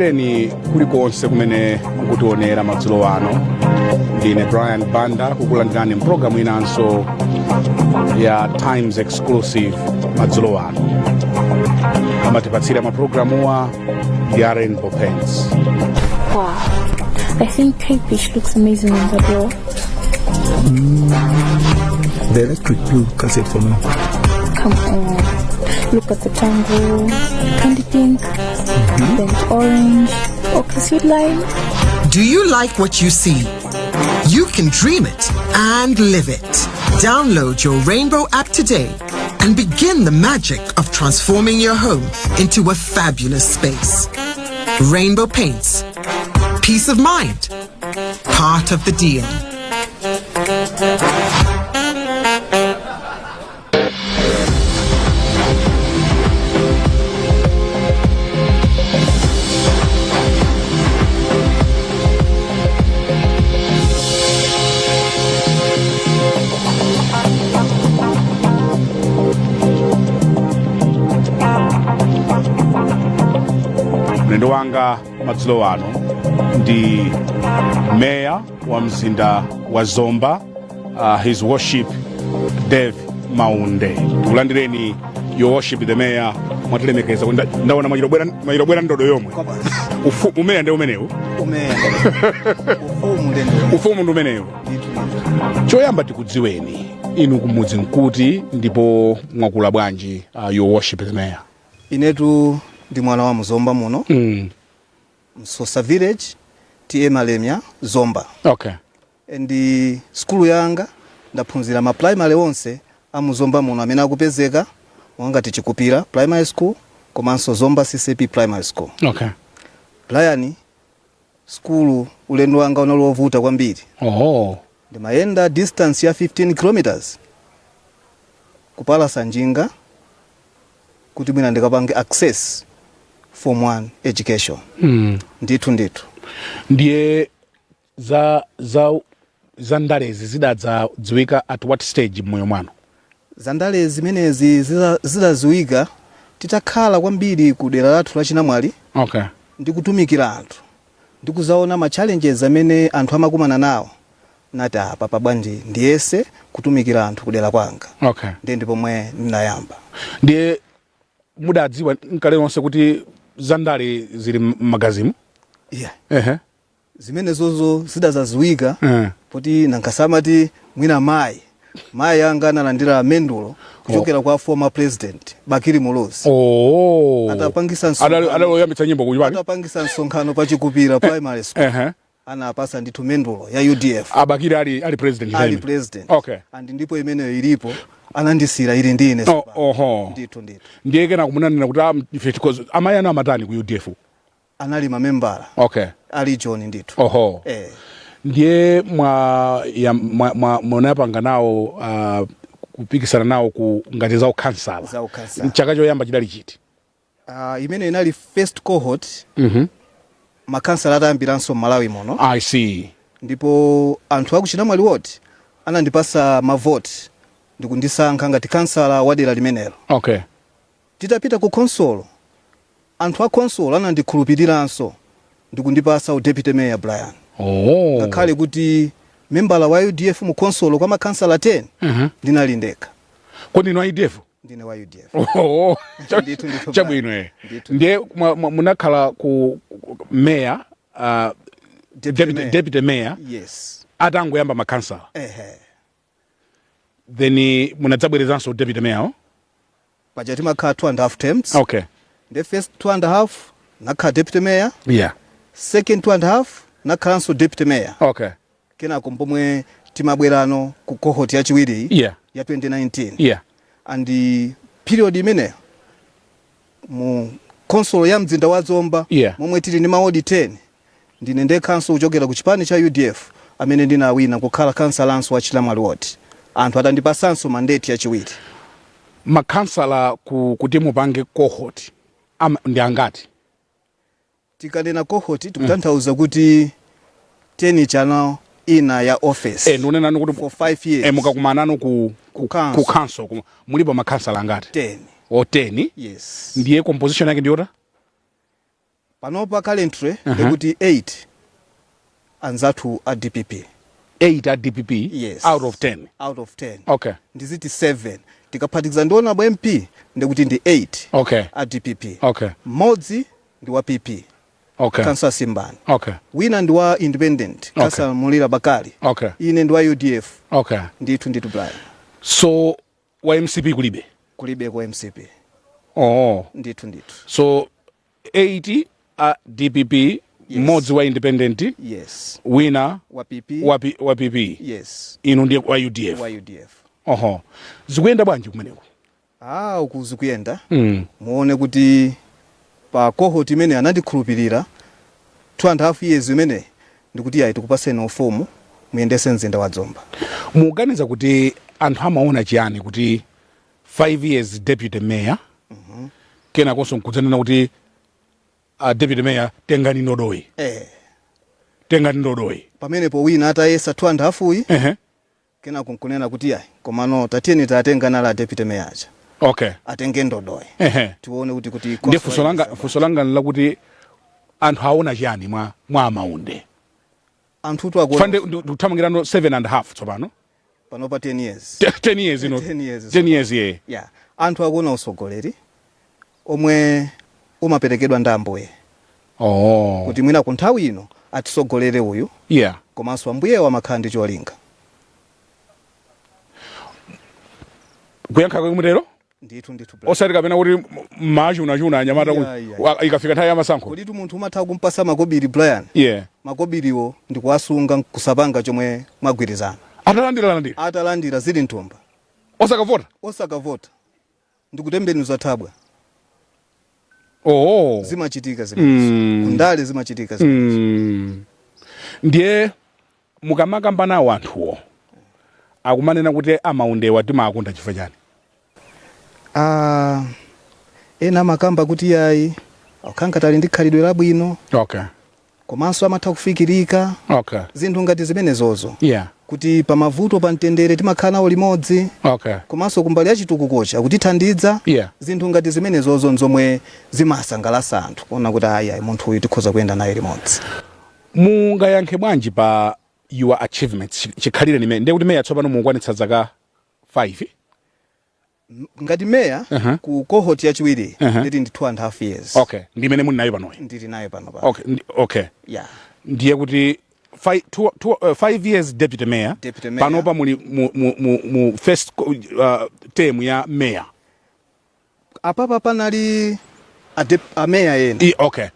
Tikulandireni kulikonse kumene mukutionera madzulo ano. Ndine Brian Banda kukulandirani mpulogalamu inanso ya Times Exclusive madzulo ano. Amatipatsira mapulogalamuwa ndi a Rainbow Paints. Wow. I think Cape Beach looks amazing on the door. The electric blue cuts it for me. Come on. Look at the tango, candy pink, burnt orange, ochre seed lime. Do you like what you see? You can dream it and live it. Download your Rainbow app today and begin the magic of transforming your home into a fabulous space. Rainbow Paints. Peace of mind. Part of the deal. Mlendo wanga madzulo ano ndi meya wa mzinda wa Zomba, His Worship Dave Maunde. Tikulandireni, Your Worship the Mayor. Mwatilemekeza kuti ndaona mwachitobwera ndodo yomwe. Umeya ndi umenewu. Umeya, ufumu ndende. Ufumu ndi umenewu. Choyamba tikudziweni, inu kumudzi nkuti ndipo mwakula bwanji, Your Worship the Mayor? Inetu ndi mwana wa mZomba muno, Msosa Village, TA Malemia, Zomba. Ndi sukulu yanga ndaphunzira ma primary onse a muZomba muno amene akupezeka, mwangati Chikupira Primary School komanso Zomba CCAP Primary School. Brian, sukulu ulendo wanga unali wovuta kwambiri. Ndimayenda distance ya 15 kilometers kupalasa njinga kuti mwina ndikapange access form 1 education. Ndithu ndithu. Ndiye za ndalezi zidadzadziwika at what stage mmoyo mwanu? Za ndale zimenezi zidadziwika titakhala kwambiri ku dera lathu la Chinamwali ndi kutumikira anthu ndi kuzaona ma challenges amene anthu amakumana nawo, nati apa pabwanji ndiyese kutumikira anthu kudera kwanga. Ndiye ndi pomwe ndinayamba. Ndiye mudadziwa nkale lonse kuti zandale zili m'magazimu? Yeah. Zimenezozo zidazadziwika poti nankasamati mwina mayi anga analandira mendulo kuchokera kwa former President Bakili Muluzi. Atapangisa msonkhano. Adaloyambitsa nyimbo kuchipani. Atapangisa msonkhano pa Chikupira Primary School, anapasa ndithu mendulo ya UDF. Abakili ali president? Ali Time. president. And ndipo imeneyo ilipo, anandisira, ili ndine. Oh, oho. Ndithu ndithu. Ndiye kena kumunanena kuti ife amayi anu amatani ku UDF? Anali mamembala ali John ndithu. Ndiye mwa, ya, mwa, mwa munapanga nawo kupikisana nawo ku ngati za ukhansala? Za ukhansala. Chaka choyamba chidali chiti? Imene inali first cohort makhansala atayambiranso m'Malawi muno. I see. Ndipo anthu aku Chinamwali Ward anandipasa mavoti ndikundisankha ngati kansala wa dera limenelo. Titapita ku khonsolo, anthu a khonsolo anandikhulupiriranso ndikundipasa u deputy mayor, Brian. Ngakhale kuti membala wa UDF mu khonsolo kwa makhansala 10 ndinali ndekha. Kodi inu a UDF? Ndine wa UDF. Oh. Ndithu, ndithu. Chabwino. Ndithu. Ndiye munakhala ku mayor, Deputy deputy, mayor. Deputy mayor Yes. atangoyamba makhansala? Ehe. Then munadzabwerezanso deputy mayor, oh? Paja timakhala two and a half terms. The first two and a half nakhala deputy mayor, second two and a half nakhalanso deputy mayor. Kenako mpomwe timabwerano ku cohort yachiwiri ya 2019. And period imeneyo mu khonsolo ya mzinda wa Zomba, momwe tili ndi mawodi 10, ndine ndekhanso kuchokera ku chipani cha UDF amene ndinawina kukhala kansalanso wa Chinamwali Ward, anthu atandipasanso mandate yachiwiri. Makhansala kuti mupange cohort ndi angati? Tikanena cohort tikutanthauza kuti 10 chano ina ya office Ndikunenano kuti for 5 years. Mukakumanano ku Ku council. Ku council mulipo makhansala angati? 10. O, 10? Yes. Ndiye composition yake ndiyota? Panopa currently ndikuti 8 anzathu a DPP. 8 a DPP? Yes. Out of 10? Out of 10. Okay. Ndiziti 7, tikaphatikiza ndi honorable MP ndikuti ndi 8 a DPP. Mmodzi ndi wa PP, Councillor Simbani. Wina ndi wa independent, Councillor Mulira Bakali. Ine ndi wa UDF. Ndithu ndithu, Brian. So wa MCP kulibe? Kulibe kwa MCP. Oh. Ndithu ndithu. So 8 a DPP, mmodzi wa independent, Yes. wina wa PP. Wa PP. Yes. Inu ndiye wa UDF? Wa UDF. Oho, zikuyenda bwanji kumeneko? Ah, uku zikuyenda. Muone kuti pa cohort imene anandikhulupirira 2.5 years imene ndikuti ayi, tikupaseni ufumu, muyendese mzinda wa Zomba. Mukuganiza kuti anthu amaona chiyani kuti 5 years deputy mayor, kenakonso nkudzanena kuti deputy mayor, tengani ndodoyi, tengani ndodoyi? Pamenepo wina atayesa 2.5 uyi, kenako nkunena kuti ayi, komano tatiyeni tatenga nala deputy mayor aja atenge ndodoyi, tione kuti Ndiye funso langa lakuti anthu aona chiyani mwa Amaunde? Anthutu akuona Fande ndikuthamangirano 7.5 tsopano. Panopa 10 years. 10 years ino. 10 years. 10 years, yeah. Yeah, anthu akuona usogoleri omwe umaperekedwa ndi Ambuye, kuti mwina ku nthawi ino atisogolere uyu, komanso Ambuyewo amakhala ndi cholinga. Kuyankha kwake mutero? Ndithu ndithu, Brian. Osati kapena kuti machunachuna anyamata Yeah, ikafika nthawi ya masankho? Kulitu munthu umatha kumpasa makobiri, Brian, makobiriwo ndikuwasunga, kusapanga chomwe mwagwirizana. Atalandira landira? Atalandira, zili nthumba. Osakavota? Osakavota, ndikutembenuza thabwa. Zimachitika zimenezo. Kundale zimachitika zimenezo. Ndiye mukamakamba nawo anthuwo, akumanena kuti Amaundewa timakonda chifukwa chani? Ah, ena amakamba kuti yayi, akukhala ali ndi khalidwe labwino, komanso amatha kufikirika, zinthu ngati zimenezozo, kuti pamavuto, pa mtendere timakhala nawo limodzi, komanso kumbali ya chitukukochi akutithandiza. Zinthu ngati zimenezozo nzomwe zimasangalatsa anthu kuona kuti ayi ayi, munthu uyu tikhoza kuyenda naye limodzi. Mungayankhe bwanji pa your achievements chikhalire nimene ndiye kuti meya tsopano mukwanitsa zaka 5? Ngati meya, ku cohort yachiwiri, nditi ndi 2.5 years. Okay, ndimene muli nayo panoyi? Ndili nayo pano pa. Okay. Yeah. Ndiye kuti 5 years deputy mayor. Deputy mayor. Panopa muli mu first term ya mayor. Apapa panali ameya ena.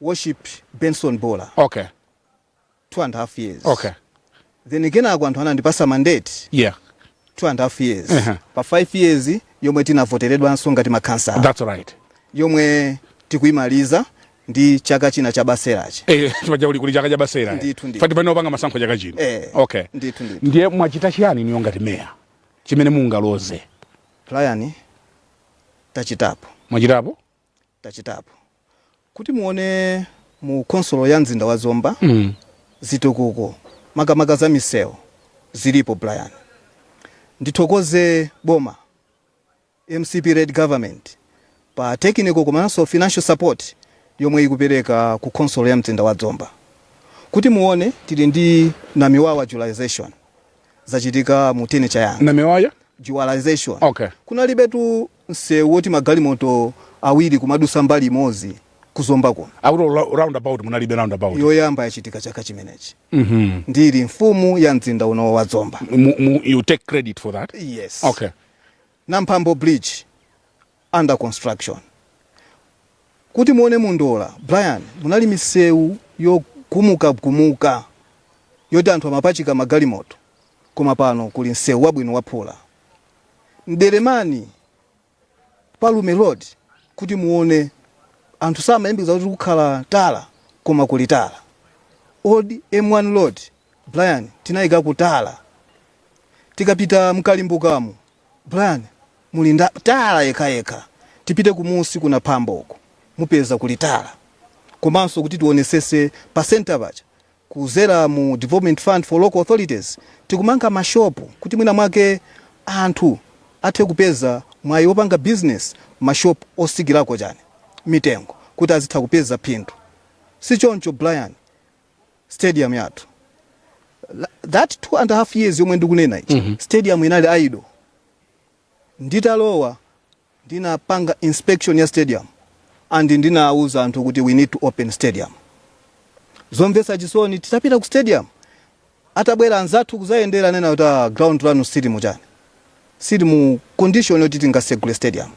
Worship Benson Bola, 2.5 years. Then kenako anthu anandipasa mandate, 2.5 years. Pa 5 years yomwe tinavoteredwanso ngati makhansala, That's right. yomwe tikuyimaliza ndi chaka china cha baserachi. Eh, chifukwa uli kuli chaka cha basera. Ndithu, ndithu. Fati pano panga masankho chaka chino. Eh. Ndithu ndithu. Ndiye mwachita chiyani niyo ngati meya chimene mungaloze? Brian, tachitapo. Mwachitapo? Tachitapo. Kuti muone, mu konsolo ya mzinda wa Zomba, zitukuko makamaka za misewu zilipo, Brian. Ndithokoze boma, MCP led government, pa technical komanso financial support yomwe ikupereka ku konsolo ya mzinda wa Zomba. Kuti muone, tili ndi Namiwawa dualization, zachitika mu tenure yanga. Namiwawa? Dualization. Kunalibetu msewu woti magalimoto awiri kumadusa mbali imodzi kuzomba kuno. Auto roundabout, munalibe roundabout. Yoyamba yachitika chaka chimenechi. Ndili mfumu ya mzinda uno wa Zomba. You take credit for that? Yes. Okay. Namphambo Bridge under construction. Kuti muone, mundola, Brian, munali misewu yogumukagumuka yoti anthu amapachika magalimoto, koma pano kuli msewu wabwino waphula. Mderemani Palume Road, kuti muone, anthu samayembekeza kuti kukhala tala, koma kuli tala. Old M1 Road, Brian, tinayika kutala. Tikapita mkalimbukamo, Brian, muli tala yekhayekha. Tipite kumusi kuna phambo uko, mupeza kuli tala. Komanso kuti tionesese, pa center pacha, kuzera mu Development Fund for Local Authorities, tikumanga mashopu kuti mwina mwake anthu athe kupeza mwayi wopanga business, mashopu osikirako chani mitengo. Kuti azitha kupeza phindu. Sichoncho, Brian? Stadium yathu, that 2.5 years yomwe ndikunena ichi, stadium inali idle. Nditalowa, ndinapanga inspection ya stadium and ndinawuza anthu kuti we need to open stadium. Zomvetsa chisoni, titapita ku stadium, atabwera anzathu kuzayendera, nena kuti, "Ah, ground lanu sili muchani, sili mu condition yoti tingasegule stadium."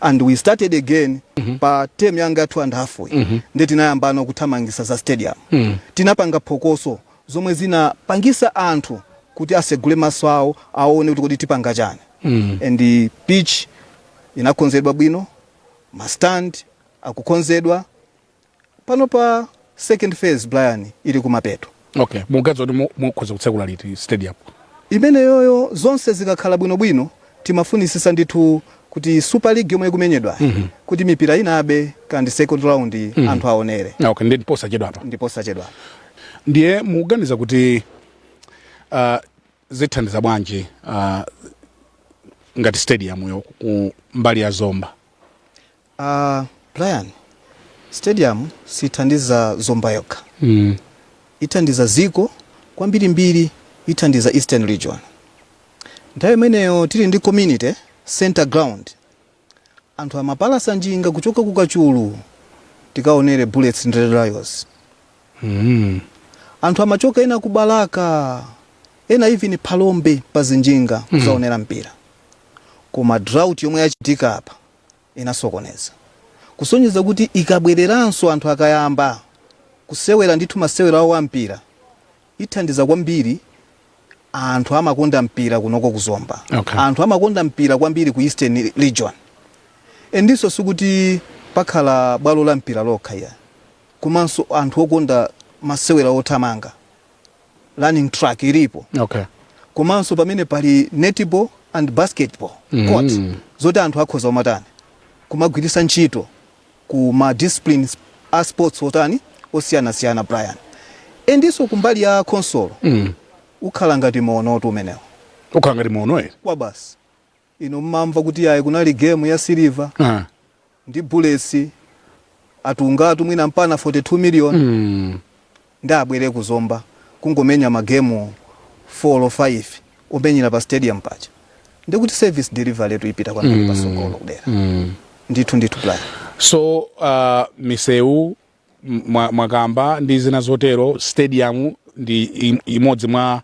And we started again pa term yanga ya 2.5 ndi tinayambano kuthamangisa za stadium. Tinapanga phokoso zomwe zinapangisa anthu kuti asegule maso awo, aone kuti kodi tipanga chani. And the pitch inakonzedwa bwino, ma stand akukonzedwa pano. Pa second phase, Brian, ili kumapeto. Okay, mukuganiza kuti mukhoza kutsekula liti stadium? Imeneyoyo, zonse zikakhala bwinobwino, timafunisisa ndithu kuti Super League yomwe ikumenyedwa, kuti mipira inabe kandi second round, anthu aonere. Okay, ndi posachedwa apa. Ndi posachedwa. Ndiye mukuganiza kuti zithandiza bwanji ngati stadium yo ku mbali ya Zomba? Brian, stadium sithandiza Zomba yokha. Ithandiza ziko kwambirimbiri, ithandiza Eastern Region. Nthawi imeneyo tili ndi community center ground, anthu amapalasa njinga kuchoka ku Kachulu tikaonere Bullets ndi Red Lions. Anthu amachoka ena ku Balaka, ena even Phalombe, pa zinjinga kuzaonera mpira. Koma drought yomwe yachitika apa inasokoneza, kusonyeza kuti ikabwereranso, anthu akayamba kusewera ndithu masewero awo ampira, ithandiza kwambiri anthu amakonda mpira kunoko kuzomba. Anthu amakonda mpira kwambiri ku Eastern Region. Endinso sikuti pakhala bwalo la mpira lokha iya, komanso anthu okonda masewera othamanga, running track ilipo. Komanso pamene pali netball and basketball court, zoti anthu akhoza umatani, kumagwiritsa ntchito ku ma disciplines a sports otani, osiyanasiyana, Brian. Endinso kumbali ya khonsolo, ukhala ngati monotu umenewo. Ukhala ngati mono ere? Kwa basi. Ino mmamva kuti ayi, kunali game ya Silver ndi Bullets, atungatu mwina mpana 42 million. Ndi abwere kuzomba kungomenya magemu 4 or 5 omenyera pa stadium paja, ndikuti service delivery yetu ipita kwambiri pasogolo kudera. Ndithu ndithu, Brian. So misewu mwakamba ndi zina zotero, stadium ndi imodzi mwa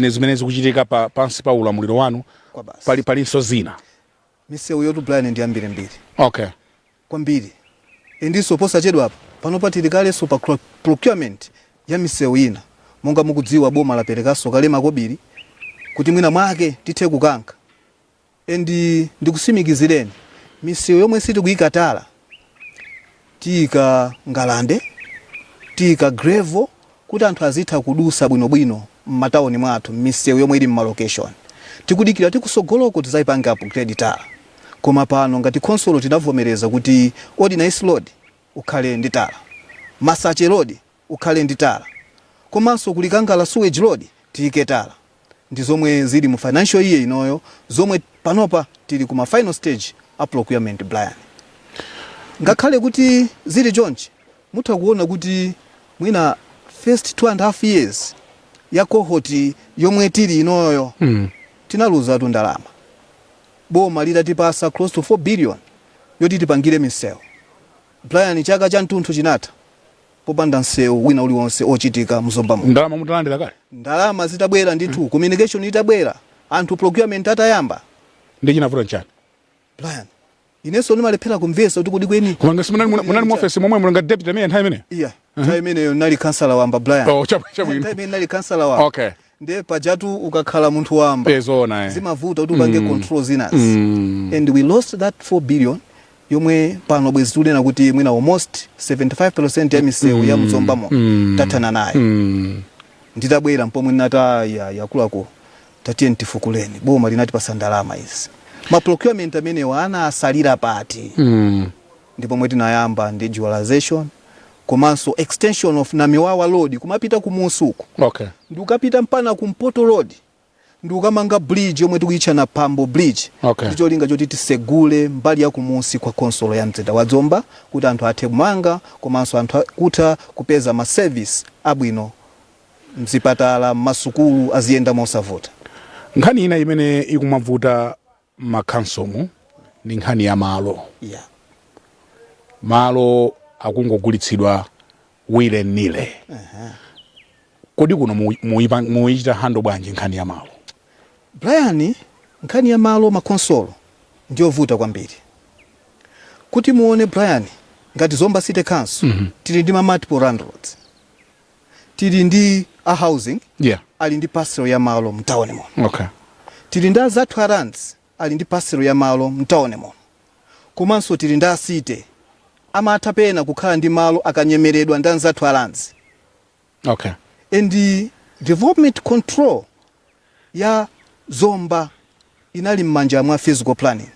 zimene zikuchitika pansi pa ulamuliro wanu. Kwa basi. Palinso zina? Misewu yotu, Brian, ndi ambirimbiri kwambiri. Indinso posachedwapa panopa tili kalenso pa procurement ya misewu ina. Monga mukudziwa, boma laperekanso kale makobiri kuti mwina mwake tithe kukankha. And ndikusimikizireni, misewu yomwe sitikuyika tala, tiyika ngalande, tiyika gravel kuti anthu azitha kudusa bwinobwino m'matawuni mwathu. Misewu yomwe ili m'ma location, tikudikira tikusogoloko tizayipange upgrade tala. Koma pano ngati khonsolo tinavomereza kuti Ordinary Road ukhale ndi tala, Masache Road ukhale ndi tala, komanso kulikangala Sewage Road tiyike tala. Ndi zomwe zili mu financial year inoyo, zomwe panopa tili kuma final stage a procurement, Brian. Ngakhale kuti zili chonchi, mutha kuona kuti mwina first 2.5 years ya cohort yomwe tili inoyo, tinaluzatu ndalama. Boma litatipasa close to 4 billion yoti tipangire misewu, Brian, chaka cha mtunthu chinatha popanda msewu wina uliwonse ochitika mZomba muno. Ndalama mutalandira kale? Ndalama zitabwera ndithu, communication itabwera, anthu procurement atayamba. Ndi chinavuta nchani? Brian, inenso ndimalephera kumvetsa kuti kodi kweni Koma ngasi munali mu office momwe muli ngati deputy mayor nthawi imeneyo? Iya, nthawi imeneyo nali kansala wamba, Brian. Oh, chabwino. Nthawi imene nali kansala wamba. Ndiye pajatu ukakhala munthu wamba, Ezona. zimavuta kuti upange control zinazi. And we lost that 4 billion yomwe pano bwezi tikunena kuti mwina almost 75% ya misewu ya mZombamo tathana nayo. Nditabwera mpomwe ndinati, ya yakuluakulu, tatiye ntifukuleni, boma linatipasa ndalama izi, ma procurement amenewa anasalira pati? Ndipo mwe tinayamba ndi dualization komanso extension of Namiwawa Road kumapita kumusi uku, ndi ukapita mpana kumpoto road. Ndikukamanga bridge yomwe tikuyitcha na Pambo Bridge, ndi cholinga choti tisegule mbali ya kumusi kwa khonsolo ya mzinda wa Zomba kuti anthu athe kumanga komanso anthu kutha kupeza ma service abwino mzipatala, mmasukulu aziyenda mosavuta. Nkhani ina imene ikumavuta m'makhansomu ndi nkhani ya malo. Malo akungogulitsidwa willy nilly. Kodi kuno muyichita handle bwanji nkhani ya malo? Brian, nkhani ya malo makhonsolo ndiyovuta kwambiri. Kuti muone, Brian, ngati Zomba City Council, tili ndi ma multiple landlords. Tili ndi a housing, ali ndi parcel ya malo mtawuni muno. Tili ndi azathu a Lands, ali ndi parcel ya malo mtawuni muno. Komanso tili ndi a city, amatha pena kukhala ndi malo akanyemeredwa ndi anzathu a Lands. And the development control ya Zomba inali m'manja mwa physical planning.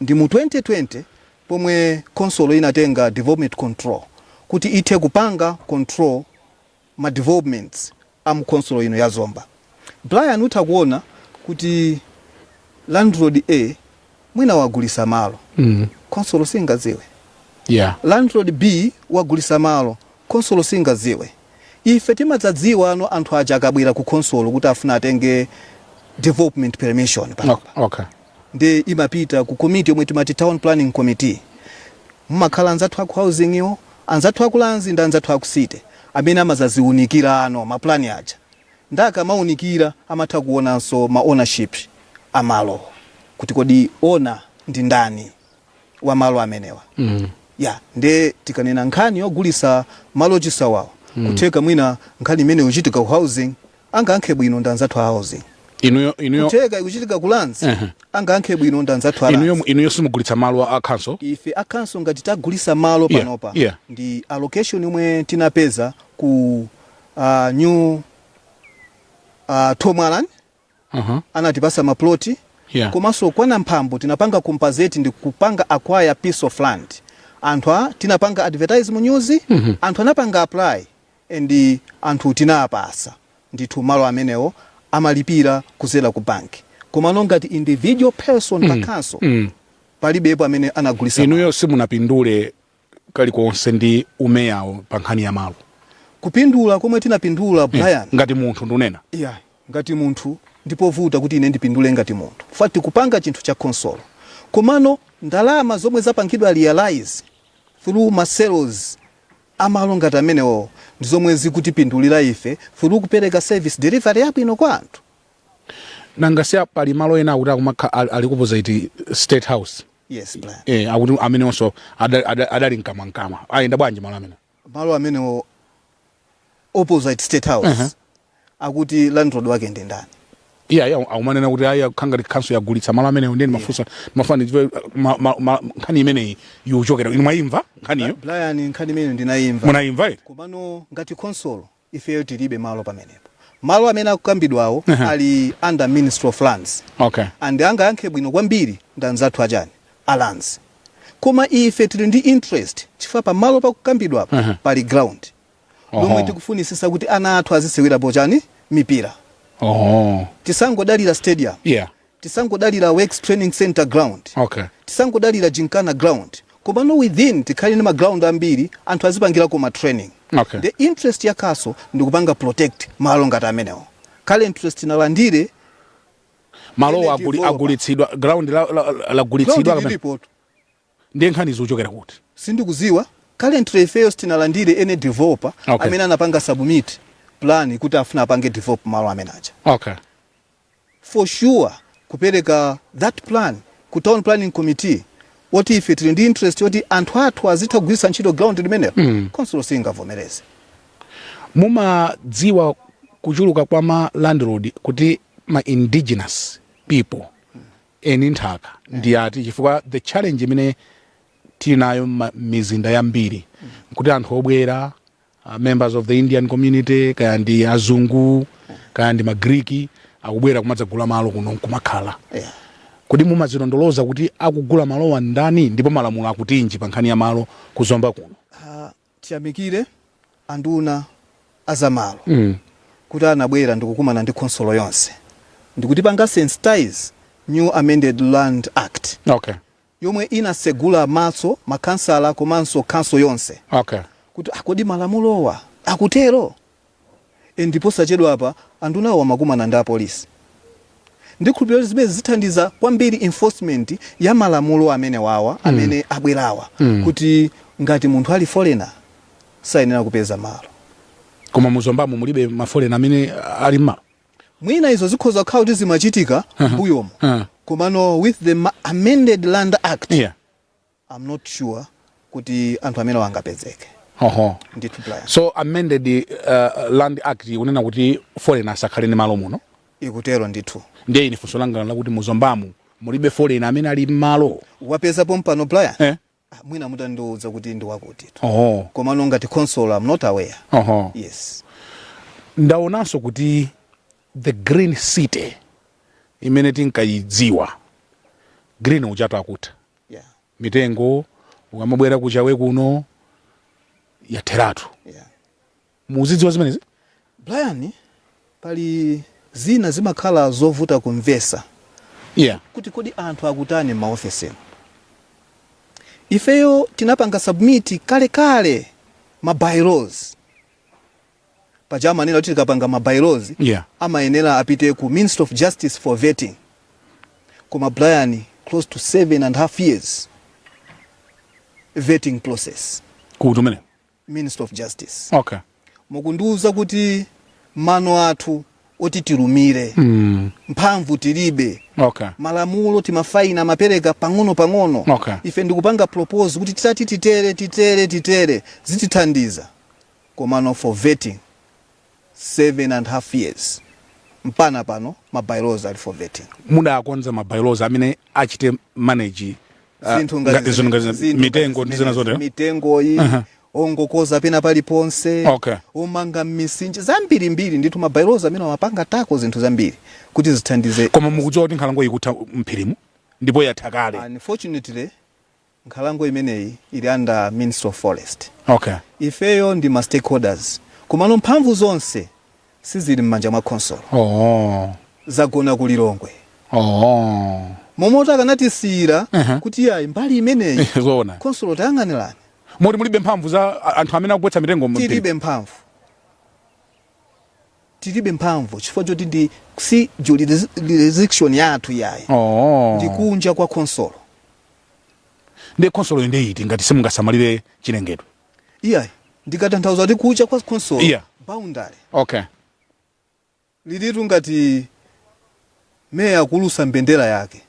Ndi mu 2020 pomwe khonsolo inatenga development control kuti ithe kupanga control ma developments a mu khonsolo ino ya Zomba. Brian, utha kuona kuti landlord A mwina wagulisa malo, khonsolo singadziwe. Landlord B wagulisa malo, khonsolo singadziwe. Ife timadzadziwa ano anthu aja akabwera ku khonsolo kuti afuna atenge development permission panopa. Ndi imapita ku committee yomwe timati town planning committee. Mumakhala anzathu aku housing iwo, anzathu aku Lands ndi anzathu aku city amene amazaziunikira ano maplani aja. Ndi akamaunikira amatha kuonanso ma ownership amalo kuti kodi owner ndi ndani wa malo amenewa. Ya, nde tikanena nkhani yogulisa malo chisawawa, kutheka mwina nkhani imene ikuchitika ku housing, angayankhe bwino ndi anzathu a housing. Inuyo Kutheka ikuchitika ku Lands, angayankhe bwino ndi anzathu a Lands. Inuyo simugulitsa malo a council? Ife a council ngati tagulisa malo panopa, ndi allocation yomwe tinapeza ku new Thomwalan. Anatipasa maploti. Komanso kwa Namphambo tinapanga compensate ndi kupanga acquire piece of land. Anthu a tinapanga advertise mu news, anthu anapanga apply and anthu tinapasa ndithu malo amenewo, amalipira kuzera ku bank. Komano ngati individual person pa council, palibepo amene anagulisa. Inuyo simunapindule kalikonse ndi umeyawo pa nkhani ya malo? Kupindula komwe tinapindula, Brian, Ngati munthu ndunena. Yeah, ngati munthu ndipovuta kuti ine ndipindule ngati munthu fati kupanga chinthu cha khonsolo. Komano ndalama zomwe zapangidwa realize through ma sales amalo ngati amenewo ndi zomwe zikutipindulira ife through kupereka service delivery yabwino kwa anthu. Nanga si pali malo ena akuti akumakha ali opposite State House? Yes, Brian. Akuti amenewonso adali mkamwamkamwa. Ayenda bwanji malo amene? Malo amenewo opposite State House, akuti landlord wake ndi ndani? Iya, akumanena kuti ayi, khangati council yagulitsa malo amenewo. Ndiye ndimafunsa, ndimafuna ndidziwe nkhani imeneyi ikuchokera. Inu mwayimva nkhaniyo? Brian, nkhani imene ndinayimva. Munayimva iti? Komano ngati khonsolo ifeyo tilibe malo pamenepo. Malo amene akukambidwawo ali under Ministry of Lands and angayankhe bwino kwambiri ndi anzathu achani, a Lands. Koma ife tili ndi interest chifukwa pamalo pakukambidwapo pali ground lomwe tikufunisisa kuti ana athu azisewerapo chani, mipira. Tisangodalira stadium, tisangodalira Works Training Center ground, tisangodalira Gymkhana ground, komano within tikhale ndi ma ground ambiri anthu azipangirako ma training. The interest ya council ndikupanga protect malo ngati amenewo. Kale interest inalandire Malo ene developer. Agulitsidwa ground lagulitsidwa Ground kapena? lilipo. Ndiye nkhani zikuchokera kuti? Sindikuziwa. Currently ifeyo sitinalandire any developer amene anapanga submit plan kuti afuna apange develop malo amene aja. For sure kupereka that plan ku town planning committee woti ife tili ndi interest yoti anthu athu azitha kugwiritsa ntchito ground limenelo, council singavomereze. Mumadziwa kuchuluka kwa ma landlord kuti ma indigenous people eni nthaka ndi ati? Chifukwa the challenge imene tili nayo mizinda yambiri nkuti anthu obwera, members of the Indian community, kaya ndi azungu kaya ndi Magriki, akubwera kumadzagula malo kuno nkumakhala. Kodi mumazilondoloza kuti akugula malowa ndani, ndipo malamulo akutinji pa nkhani ya malo kuzomba kuno? Tiyamikire anduna azamalo kuti anabwera ndikukumana ndi khonsolo yonse. Ndikutipanga sensitize new amended Land Act yomwe inasegula maso makhansala komanso council yonse kuti akodi malamulowa akutero. Ndipo sachedwa apa andunawo amakumana ndi apolisi. Ndikhulupirira kuti zimene zithandiza kwambiri enforcement ya malamulo amene wawa amene abwerawa kuti ngati munthu ali foreigner sayenera kupeza malo. Koma muZombamo mulibe ma foreigner amene ali mmalo? Mwina izo zikhoza kukhala kuti zimachitika mbuyomo, komano with the amended Land Act, I'm not sure kuti anthu amene angapezeke. Ndithu, Brian. So amended Land Act ikunena kuti foreigner asakhale ndi malo muno? Ikutero ndithu. Ndiye ine funso langa lakuti muZombamu mulibe foreigner amene ali mmalo? Wapezapo mpano, Brian? Eh? Ah, mwina mutandiuza kuti ndi wakuti, komano ngati council I'm not aware. Yes. Ndaonanso kuti the green city imene tinkayidziwa, green uchatu akutha, mitengo ukamabwera kuchawe kuno yatheratu. Muzidziwa zimenezi? Brian, pali zina zimakhala zovuta kumvesa kuti kodi anthu akutani m'maofesimo. Ifeyo tinapanga submit kalekale ma bylaws. Paja amanena kuti tikapanga ma bylaws amayenera apite ku Minister of Justice for vetting, koma Brian, close to 7.5 years vetting process. Kuti umene? Minister of Justice. Mukundiuza kuti mano athu oti tilumire, mphamvu tilibe, malamulo timafaina amapereka pang'ono pang'ono. Ife ndikupanga propose kuti titati titere, titere, titere, zitithandiza, komano for vetting 7.5 years, mpana pano ma bylaws ali for vetting. Mudakonza ma bylaws amene achite manage zinthu ngati zinthu ngati zinthu mitengo ngati ndi zina zimenezi. zotero. Mitengoyi, ongokoza pena paliponse, omanga m'misinje, zambirimbiri ndithu. Ma bylaws amene amapanga tako zinthu zambiri kuti zithandize. Koma mukudziwa kuti nkhalango ikutha mphirimu ndipo yatha kale? Unfortunately, nkhalango imeneyi ili under Minister of Forest. Ifeyo ndi ma stakeholders, komano mphamvu zonse sizili m'manja mwa khonsolo. Zagona ku Lilongwe. Momwe akanatisiyira kuti yayi, mbali imeneyi khonsolo tayang'anirani. Moti mulibe mphamvu za anthu amene akugwetsa mitengo mphiri? Tilibe mphamvu, tilibe mphamvu chifukwa choti ndi si jurisdiction yathu yayi. Ndi kunja kwa khonsolo. Ndiye khonsolo ndi iti ngati simungasamalire chilengedwe? Iyayi, ndikatanthauza kuti kunja kwa khonsolo, boundary lilitu ngati meya akulusa mbendera yake.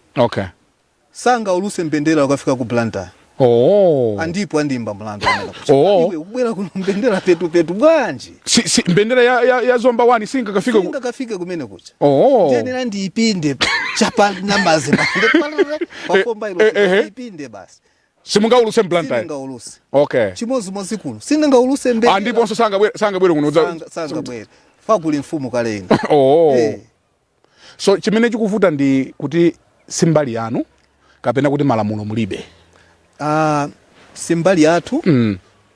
Sangauluse mbendera ukafika ku Blantyre. Andipo andimba mlandu amene kuti, "Iwe ukubwera kuno mbendera petupetu bwanji?" Si, mbendera ya Zomba 1 singakafike singakafike kumene kucha. Ndiyenera ndiyipinde chapa namazi pafomba ilo, ndiyipinde basi. Simungauluse mBlantyre? Sindingauluse. Chimodzimodzi kuno sindingauluse mbendera. Andiponso sangabwere kuno Sangabwere fakuli mfumu kale ino. So chimene chikuvuta ndi kuti simbali yanu kapena kuti malamulo mulibe? Ah, simbali yathu,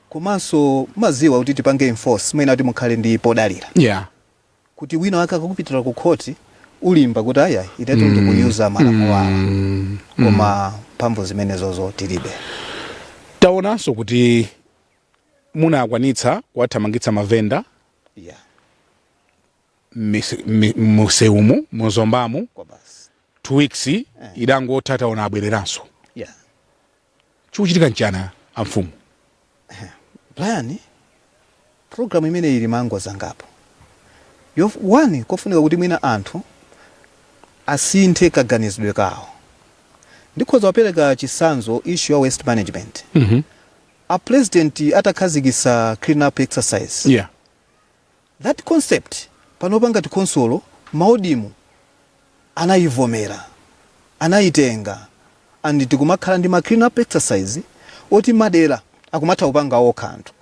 komanso maziwa kuti tipange enforce mwina kuti mukhale ndi podalira kuti wina wake akakupitira ku khoti ulimba kuti ayayi, inetu ndikuyuza malamulo awa, koma mphamvu zimenezozo tilibe. Taonanso kuti munakwanitsa kuwathamangitsa mavenda musewumu muZombamu. Kwa basi. 2 weeks idangotha, taona abwereranso. Chikuchitika nchani, amfumu? Brian, program imene ili mango zangapo. One, kofunika kuti mwina anthu asinthe kaganizidwe kawo. Ndikhoza kupereka chitsanzo, issue ya waste management. A president atakhazikitsa clean up exercise, that concept panopa ngati khonsolo maodimu anayivomera, anayitenga, and tikumakhala ndi ma clean up exercise oti madera akumatha kupanga okha anthu.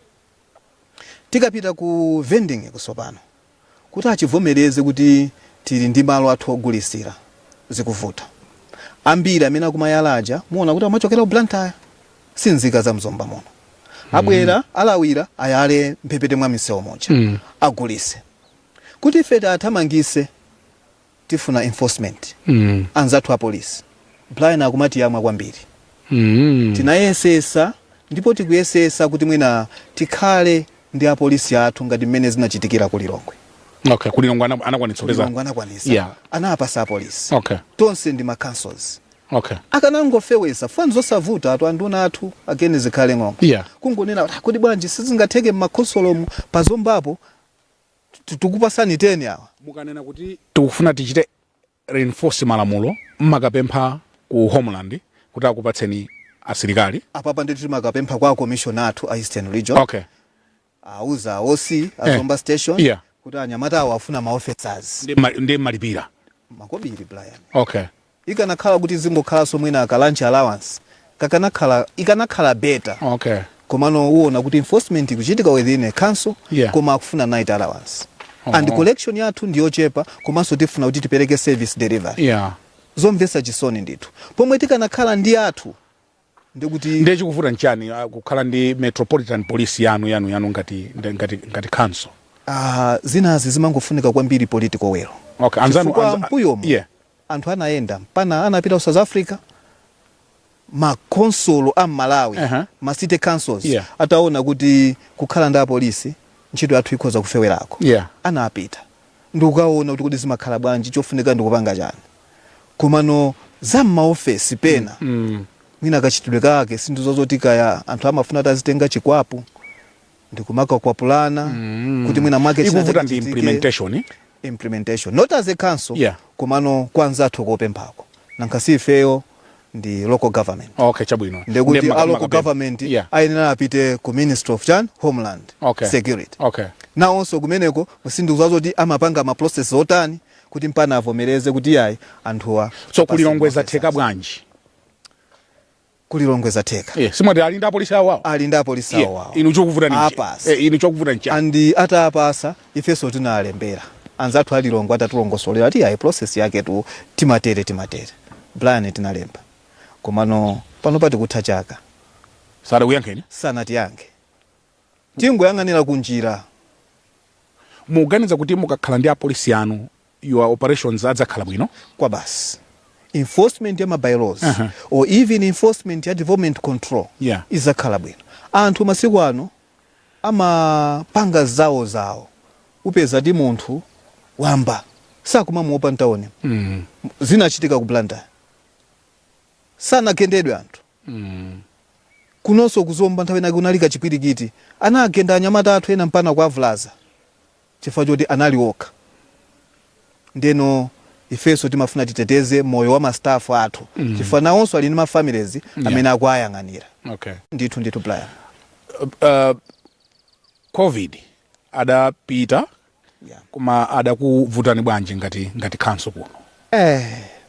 Tikapita ku vending kusopano, kuti achivomereze kuti tili ndi malo athu ogulisira, zikuvuta. Ambiri amene akumayala aja muona kuti amachokera ku Blantyre, si nzika za mZomba muno. Abwera, alawira, ayale mphepete mwa misewu muja, agulise. Kuti ife tathamangise, Tifuna enforcement. Anzathu a police, Brian, akumati yamwa kwambiri. Tinayesesa ndipo tikuyesesa kuti mwina tikhale ndi apolisi athu ngati mmene zinachitikira ku Lilongwe. Okay, ku Lilongwe anakwanitsa kupeza. Lilongwe anakwanisa. Anapasa apolisi. Tonse ndi ma councils. Akanangofewesa fani zosavuta atu anduna athu akene zikhale ng'ongo. Kungonena kuti, "Ah, kodi bwanji sizingatheke mmakhonsolomu pazombapo tikupasani 10 awa?" Mukanena kuti tikufuna tichite reinforce malamulo, mmakapempha ku Homeland kuti akupatseni asilikali? Apapa ndithu timakapempha kwa commissioner athu a Eastern Region. Auza a OC a Zomba Station kuti anyamata awo afuna ma officers. Ndi malipira? Makobiri, Brian. Ikanakhala kuti zingokhalanso mwina ka lunch allowance kakanakhala, ikanakhala better. Komano uwona kuti enforcement ikuchitika within a council, koma akufuna night allowance and collection yathu ndiyochepa, komanso tifuna kuti tipereke service delivery. Zomvetsa chisoni ndithu, pomwe tikanakhala ndi athu ndikuti Ndiye chikuvuta nchani kukhala ndi metropolitan police yanu yanu yanu ngati council? Zinazi zimangofunika kwambiri political will. Anzanu Chifukwa mbuyomu anthu anayenda mpana anapita ku South Africa, makonsolo a Malawi, ma city councils, ataona kuti kukhala ndi apolisi ntchito yathu ikhoza kufewerako, anapita ndikukaona kuti kodi zimakhala bwanji, chofunika ndikupanga chani. Komano za m'maofesi pena mwina kachitidwe kake sindizozoti kaya anthu amafuna tazitenga chikwapu ndikumakakwapulana kuti mwina mwake china Ikuvuta ndi chake chichitike. implementation, eh? Implementation, not as a council, komano kwa anzathu kopemphako, nankha si ifeyo, ndi local government. Okay, chabwino. Ndekuti Ndiye a local government ayenera apite ku Ministry of chan Homeland Security. Nawonso kumeneko sindikudziwa zoti amapanga ma process otani kuti mpana avomereze kuti yayi, anthuwa So ku Lilongwe zatheka bwanji? Ku Lilongwe zatheka. Yeah. Simwati ali ndi apolisi awo awo? Ali ndi apolisi awo awo. Inu chokuvuta ni Apasa. Inu chokuvuta nchani? And atapasa, ifenso tinalembera anzathu a Lilongwe, atatilongosolera ati ayi, process yake tu timatere timatere, Brian, tinalemba, komano pano pati kutha chaka. Sadakuyankheni? Sanatiyankhe, tingoyang'anira kunjira. Mukuganiza kuti mukakhala ndi apolisi anu, your operations adzakhala bwino? Kwa basi, enforcement ya ma bylaws or even enforcement ya development control izakhala bwino. Anthu masiku ano amapanga zawo zawo, upeza ti munthu wamba sakumamuopa mtaoni. Zinachitika ku Blantyre, sanagendedwe anthu. Kunonso kuzomba nthawi inake kunali kachipwirikiti, anagenda anyamata athu ena mpana kuavulaza chifukwa choti anali okha. Ndeno ifenso timafuna titeteze moyo wa ma staff athu, chifukwa nawonso ali ndi ma families amene akuayang'anira. Ndithu ndithu, Brian. COVID adapita, koma adakuvutani bwanji ngati council kuno?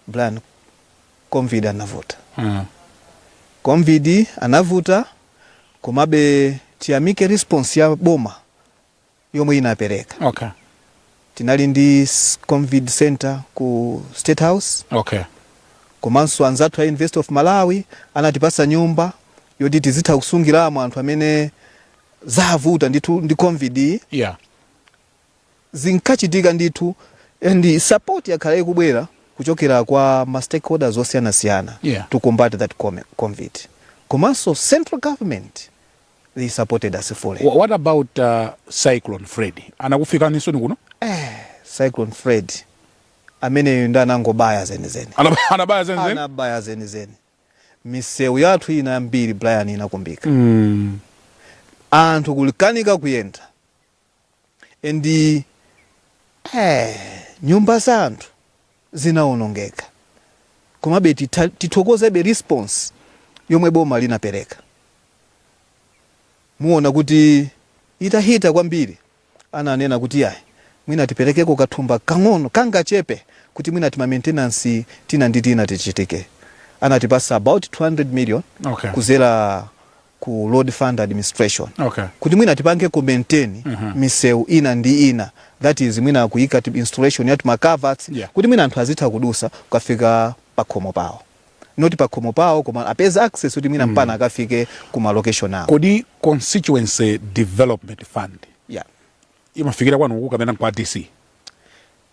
Brian, COVID anavuta. COVID anavuta, komabe tiyamike response ya boma yomwe inapereka. Tinali ndi COVID center ku State House, komanso anzathu a University of Malawi anatipasa nyumba yoti tizitha kusungiramo anthu amene zavuta ndithu ndi COVID iyi. Zinkachitika ndithu, and support yakhala ikubwera kuchokera kwa ma stakeholders osiyanasiyana to combat that COVID. Komanso central government, they supported us fully. What about Cyclone Freddy? Anakufikaninso kuno? Cyclone Freddy ameneyo ndi anangobaya zenizeni. Anabaya zenizeni? Anabaya zenizeni. Misewu yathu ina yambiri, Brian, inakumbika, anthu kulikanika kuyenda, and nyumba za anthu zinawonongeka. Komabe tithokozebe response yomwe boma linapereka. Muona kuti itahita kwambiri, ananena kuti yayi, mwina tiperekeko kathumba kang'ono kangachepe kuti mwina tima maintenance tina ndi tina tichitike. Anatipasa about 200 million kuzera ku Road Fund Administration kuti mwina tipange ku maintain misewu ina ndi ina, that is mwina kuyika installation ya ma culverts kuti mwina anthu azitha kudusa kukafika pakhomo pawo, not pakhomo pawo, koma apeza access kuti mwina mpana akafike ku ma location awo. Kodi Constituency Development Fund imafikira kwanuku kapena kwa DC?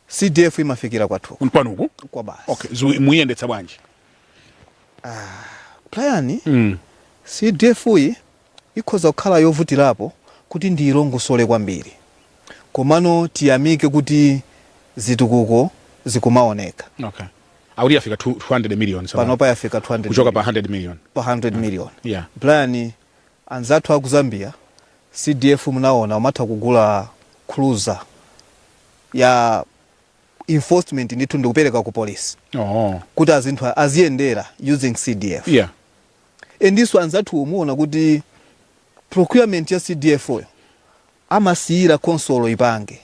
CDF imafikira kwathu. Kwanuku? Kwa basi. Okay, muyendetsa bwanji? Brian, CDF iyi ikhoza kukhala yovutirapo kuti ndiyilongosole kwambiri, komano tiyamike kuti zitukuko zikumaoneka. Okay, akuti yafika 200 million so Panopa yafika 200 kuchoka pa million. 100 million. Pa 100 million. Brian, anzathu aku Zambia, CDF munaona umatha kugula cruiser ya enforcement ndithu ndikupereka ku police kuti azinthu aziyendera using CDF. Endiso anzathu umuona kuti procurement ya CDF yo amasiyira consolo ipange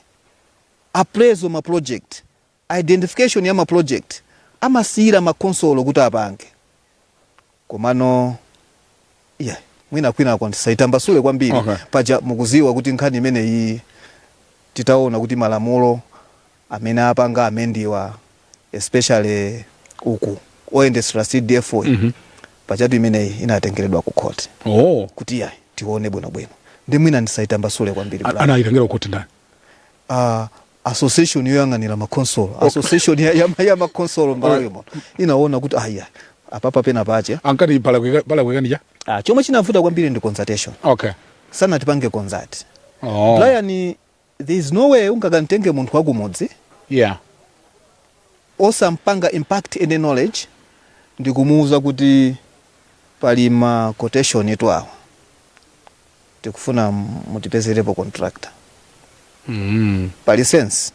appraisal ma project, identification ya ma project, amasiyira makonsolo kuti apange. Komano yeah, mwina kwinako ndisaitambasule kwambiri. Paja mukuziwa kuti nkhani imeneyi titaona kuti malamulo amene apanga amendiwa, especially uku oyendesera CDF, pachatu imeneyi inatengeredwa ku court kuti yayi, tione bwinobwino, ndi mwina ndisaitambasule kwambiri. Brian. Anayitengera ku ndani? Association yoyang'anira makonsolo, association ya makonsolo Malawi muno inaona kuti aya, apapa pena pache Ankati palakwikanicha? Chomwe chinavuta kwambiri ndi consultation. Sanatipange consult. Brian, there is no way ungakamtenge munthu wakumudzi osampanga impact any knowledge ndikumuuza kuti pali ma quotation itu awa, tikufuna mutipezerepo contractor. Pali sense?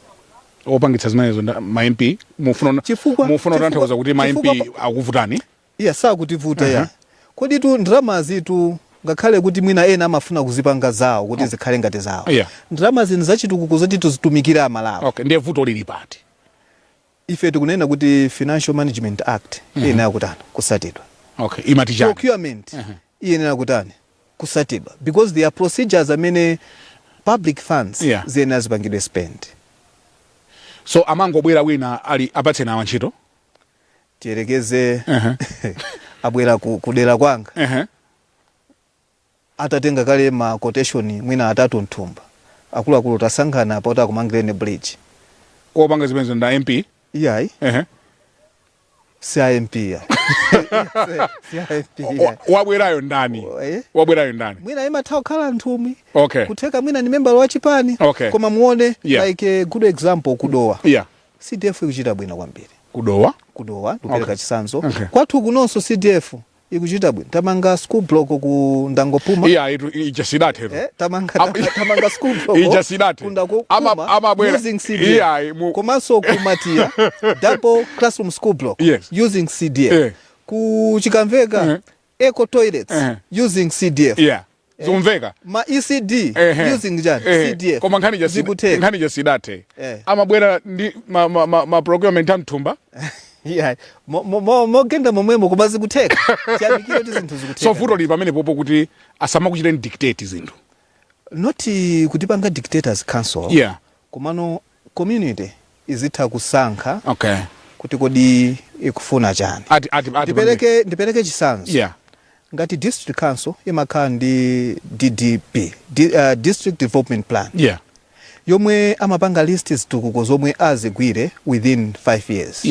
Opangitsa zimenezo ma MP mufuna mufuna kutanthauza kuti ma MP akuvutani? Iya, sakutivuta ya. Kodi tu ndalama zitu, ngakhale kuti mwina ena amafuna kuzipanga zawo kuti zikhale ngati zawo, ndalama zinu zachitukuko zoti tizitumikira Amalawi. Okay, ndiye vuto lili pati? Ife tikunena kuti Financial Management Act iyenera kutani? Kusatidwa. Okay, imati chani? Procurement iyenera kutani? Kusatidwa, because there are procedures amene public funds ziyenera zipangidwe spend. So amangobwera wina ali apatseni awa ntchito? Tiyerekeze abwera kudera kwanga, atatenga kale ma quotation mwina atatu mthumba, akuluakulu, tasankhana apa kuti akumangireni bridge. Opanga zimenezo nda MP? Iyayi. Si MP ya, si MP ya. Wabwerayo ndani? Eh? Wabwerayo ndani? Mwina imatha kukhala nthumwi, kutheka mwina ni membala wa chipani. Koma muone, like a good example, kuDowa, CDF ikuchita bwino kwambiri. KuDowa? KuDowa, ndikupereka chitsanzo. Kwathu kunonso CDF ikuchita bwino, tamanga school block ku Ndangopuma. Iya, itu ija sidatero. Eh, tamanga tamanga school block Ija sidate. ku Ndangopuma Amabwera. using CDF. Iya, Komanso ku Matiya, double classroom school block using CDF. Ku Chikamveka, eco toilets using CDF. Yeah, zikumveka. Ma ECD using chani? CDF. Koma nkhani ja Zikutheka. Nkhani ja sidathe. Amabwera ndi ma procurement amthumba. Yeah. Mogenda momwemo, koma zikutheka, tiyamikire kuti zinthu zikutheka. So vuto lili pamene popo kuti asamakuchiteni dictate zinthu? Not kutipanga dictate as council, komano community izitha kusankha kuti kodi ikufuna chani. Ati Ndipereke chitsanzo. Ngati district council imakhala ndi DDP, District Development Plan, yomwe amapanga list zitukuko zomwe azigwire within 5 years,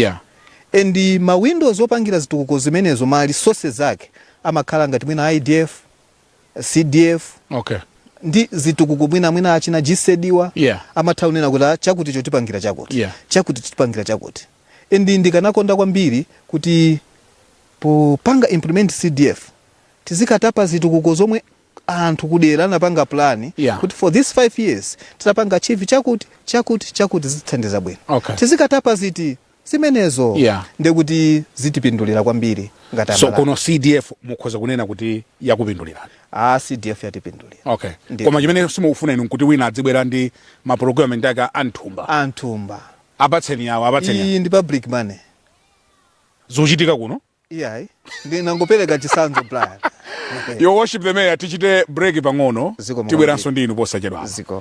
and ma windows opangira zitukuko zimenezo, ma resources zake amakhala ngati mwina IDF, CDF, ndi zitukuko mwina achina GESD wa, amatha kunena kuti, "Ah, chakuti chotipangira chakuti, chakuti chotipangira chakuti." And ndikanakonda kwambiri kuti popanga implement CDF tizikatapa zitukuko zomwe anthu kudera anapanga plan kuti for this 5 years titapanga achieve chakuti, chakuti, chakuti, zitithandiza bwino. Tizikatapa ziti zimenezo, ndekuti zitipindulira kwambiri ngati So Amalawi. kuno CDF mukhoza kunena kuti yakupindulirani? Ah, CDF yatipindulira. Ndiyo. Koma chimene simukufuna inu nkuti wina adzibwera ndi ma procurement ake anthumba? Anthumba. Apatseni awo, apatseni awo. Iyi ndi public money. Zochitika kuno? Iyayi, ndinangopereka chitsanzo, Brian. Your Worship the Mayor, tichite break pang'ono. Ziko. Tibweranso ndi inu posachedwa. Ziko.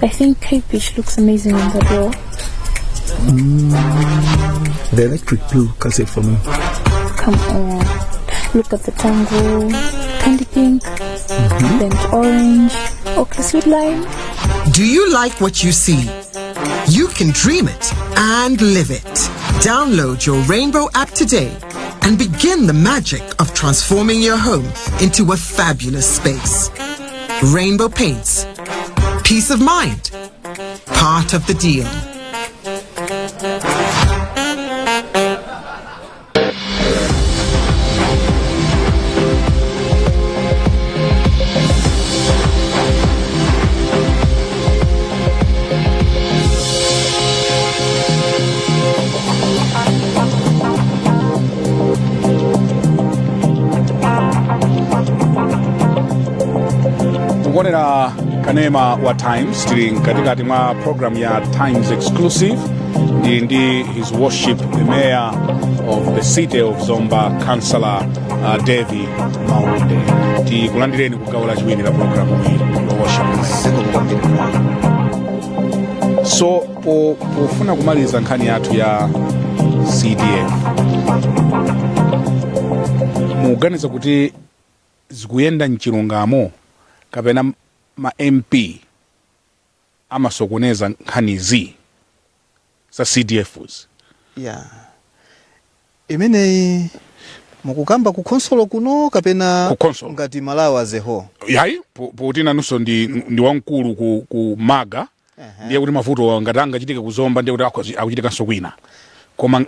I think Cape Beach looks amazing on the door. The electric blue cuts it for me. Come on. Look at the tango. Candy pink. Burnt orange. Okay, sweet lime. Do you like what you see? You can dream it and live it. Download your Rainbow app today and begin the magic of transforming your home into a fabulous space. Rainbow Paints. Peace of mind. Part of the deal. Mukuonera kanema wa Times. Tili mkatikati mwa program ya Times Exclusive. Ndili ndi His Worship the Mayor of the City of Zomba, Councillor Davie Maunde. Tikulandireni ku gawo lachiwiri la programu iyi, Your Worship. Zikomo kwambiri. So pofuna kumaliza nkhani yathu ya CDF, mukuganiza kuti zikuyenda mchilungamo kapena ma MP amasokoneza nkhanizi za CDFs? Ya, imeneyi mukukamba ku khonsolo kuno kapena Ku khonsolo. ngati Malawi as a whole? Yayi, poti nanunso ndi wamkulu ku MALGA, ndiye kuti mavuto ngati angachitike kuzomba, ndiye kuti akuchitikanso kwina. Koma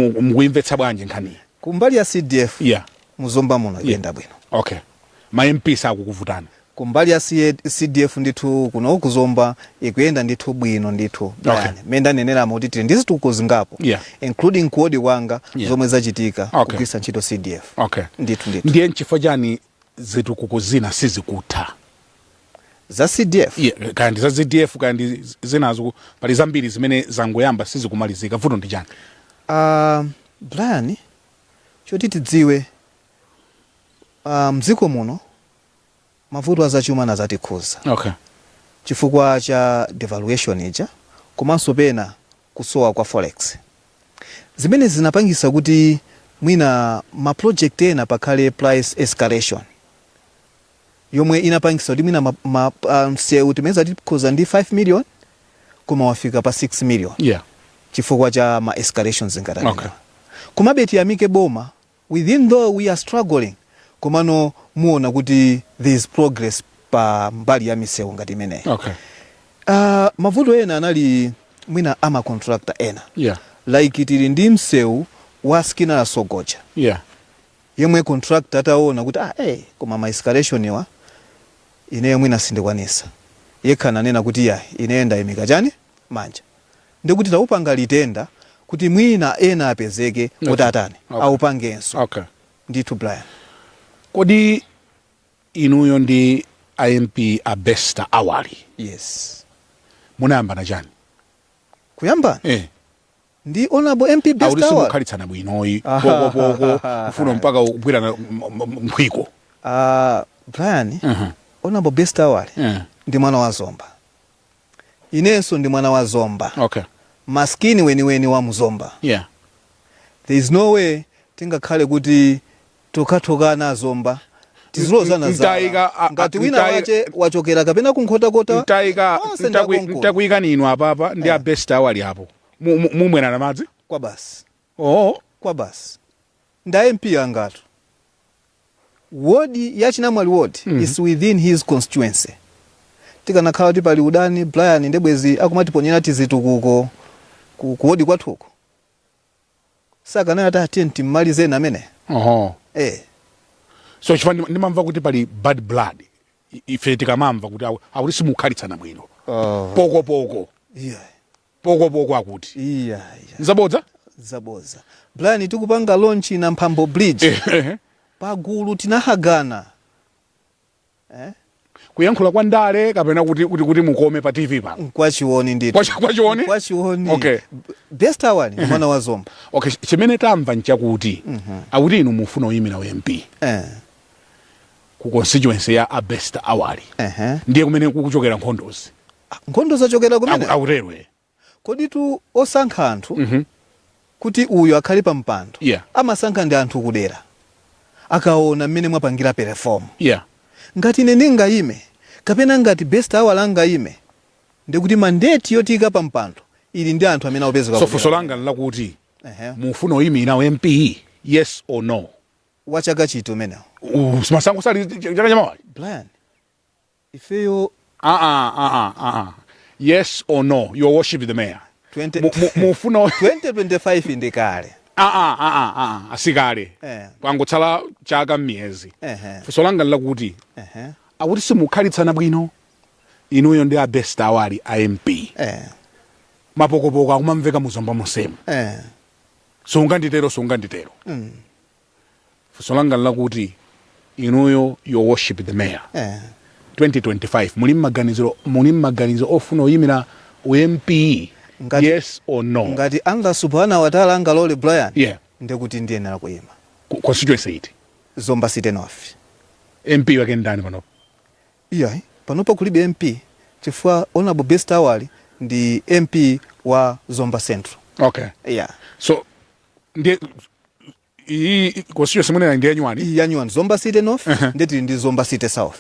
mukuyimvetsa bwanji nkhaniyi? Kumbali ya CDF, muzomba muno ikuyenda bwino. Okay, ma MP sakukuvutani? Kumbali ya CDF ndithu kuno kuzomba ikuyenda ndithu bwino ndithu. Brian, mmene ndaneneramo kuti tili ndi zitukuko zingapo, including kuwodi kwanga, zomwe zachitika kugwiritsa ntchito CDF. Ndithu ndithu. Ndiye nchifukwa chani zitukuko zina sizikutha? Za CDF? Yeah, kaya ndi za CDF, kaya ndi zinazo, pali zambiri zimene zangoyamba sizikumalizika. Vuto ndi chani? Brian, choti tidziwe, mdziko muno mavuto azachuma nazatikhuza chifukwa cha devaluation ija, komanso pena kusowa kwa forex, zimene zinapangisa kuti mwina ma project ena pakhale price escalation, yomwe inapangisa kuti mwina msewu timene tikhoza ndi 5 million koma wafika pa 6 million chifukwa cha ma escalations ngati amenewa. Komabe tiyamike boma, within though we are struggling, komano muona kuti there is progress pa mbali ya misewu ngati imeneyi. Mavuto ena anali mwina ama contractor ena, like tili ndi msewu wa Sikinala Sogoja, yemwe contractor ataona kuti hey, koma ma escalation iwa ineyo mwina sindikwanisa, yekha ananena kuti ya, ineyo ndayimika chani manja, ndikuti taupanga retender kuti mwina ena apezeke kuti atani, aupangenso. Ndithu, Brian. Kodi inuyo ndi iMP a Bester Awali Yes. munayambana chani? Kuyambana ndi Honorable MP Akuti Bester Awali? simukhalitsana bwinoyi, pokopoko, kufuna mpaka kugwirana nkhwiko. Brian, Honorable Bester Awali ndi mwana wa Zomba, inenso ndi mwana wa Zomba, maskini weniweni wa mzomba. There is no way tingakhale kuti tokhatokana Zomba tizilozana zala ngati wina wache wachokera kapena kunkhotakota. Mtayika Onse ndakonkola. Ntakuyikani inu apapa ndi a Bester Awali apo, mumwerana madzi? Kwa basi. Oh. Kwa basi, nda MP angatu wodi ya Chinamwali ward is within his constituency. Tikanakhala kuti pali udani, Brian, ndebwezi akumatiponyera tizitukuko ku wodi kwathuko, sakanena ati atiye timmalizeni amene. Oho. Eh. So chifukwa ndimamva kuti pali bad blood. Ife tikamamva kuti akuti simukhalitsana bwino, pokopoko, pokopoko akuti. Yeah. Nzabodza? Zaboza, Brian. Tikupanga launch na Mphambo Bridge, pagulu tinahagana, eh? Kuyankhula kwa ndale kapena kuti mukome pa TV pano? Kwachioni ndithu. Kwachioni? Kwachioni. Bester Awali ndi mwana wa Zomba. Okay, chimene tamva nchakuti akuti inu mufuna uyimira MP ku constituency ya a Bester Awali. Ndiye kumene kukuchokera nkhondozi. Nkhondo zachokera kumene. Akutero. Koditu osankha anthu kuti uyu akhale pa mpando amasankha ndi anthu kudera akaona mmene mwapangira perform. Ngati ine ndingayime kapena ngati Best Awali angayime, ndikuti mandate yotiika pa mpando ili ndi anthu amene akupezeka So kudera. Funso langa nlakuti, mufuna uyimira MP, yes or no? Wa chaka chiti umenewo? Masankho sali chaka chamawa? Brian, ifeyo Ah, ah, ah, ah, ah. Yes or no, Your Worship the Mayor? 20 Mufuna 2025 ndi kale. Ah, ah, ah, ah, ah, asikale. Kwangotsala chaka mmiyezi. Funso langa lakuti, akuti simukhalitsana bwino inuyo ndi a Best Awali a MP. Mapokopoko akumamveka muzomba monsemu. Sunganditero, sunganditero. Funso langa lakuti, inuyo, Your Worship the Mayor, 2025 muli mmaganizo ofuna uyimira uMP, yes or no? Ngati Allah Subhanahu wa Ta'ala angalole, Brian, ndekuti ndiyenera kuyima. Constituency iti? Zomba City North. MP wake ndani panopo? Iyayi, panopa kulibe MP chifukwa Honorable Best Awali ndi MP wa Zomba Central. Yeah. So ndiye iyi constituency munena ndi yanyuwani? Iyi yanyuwani, Zomba City North. Ndiye tili ndi Zomba City South.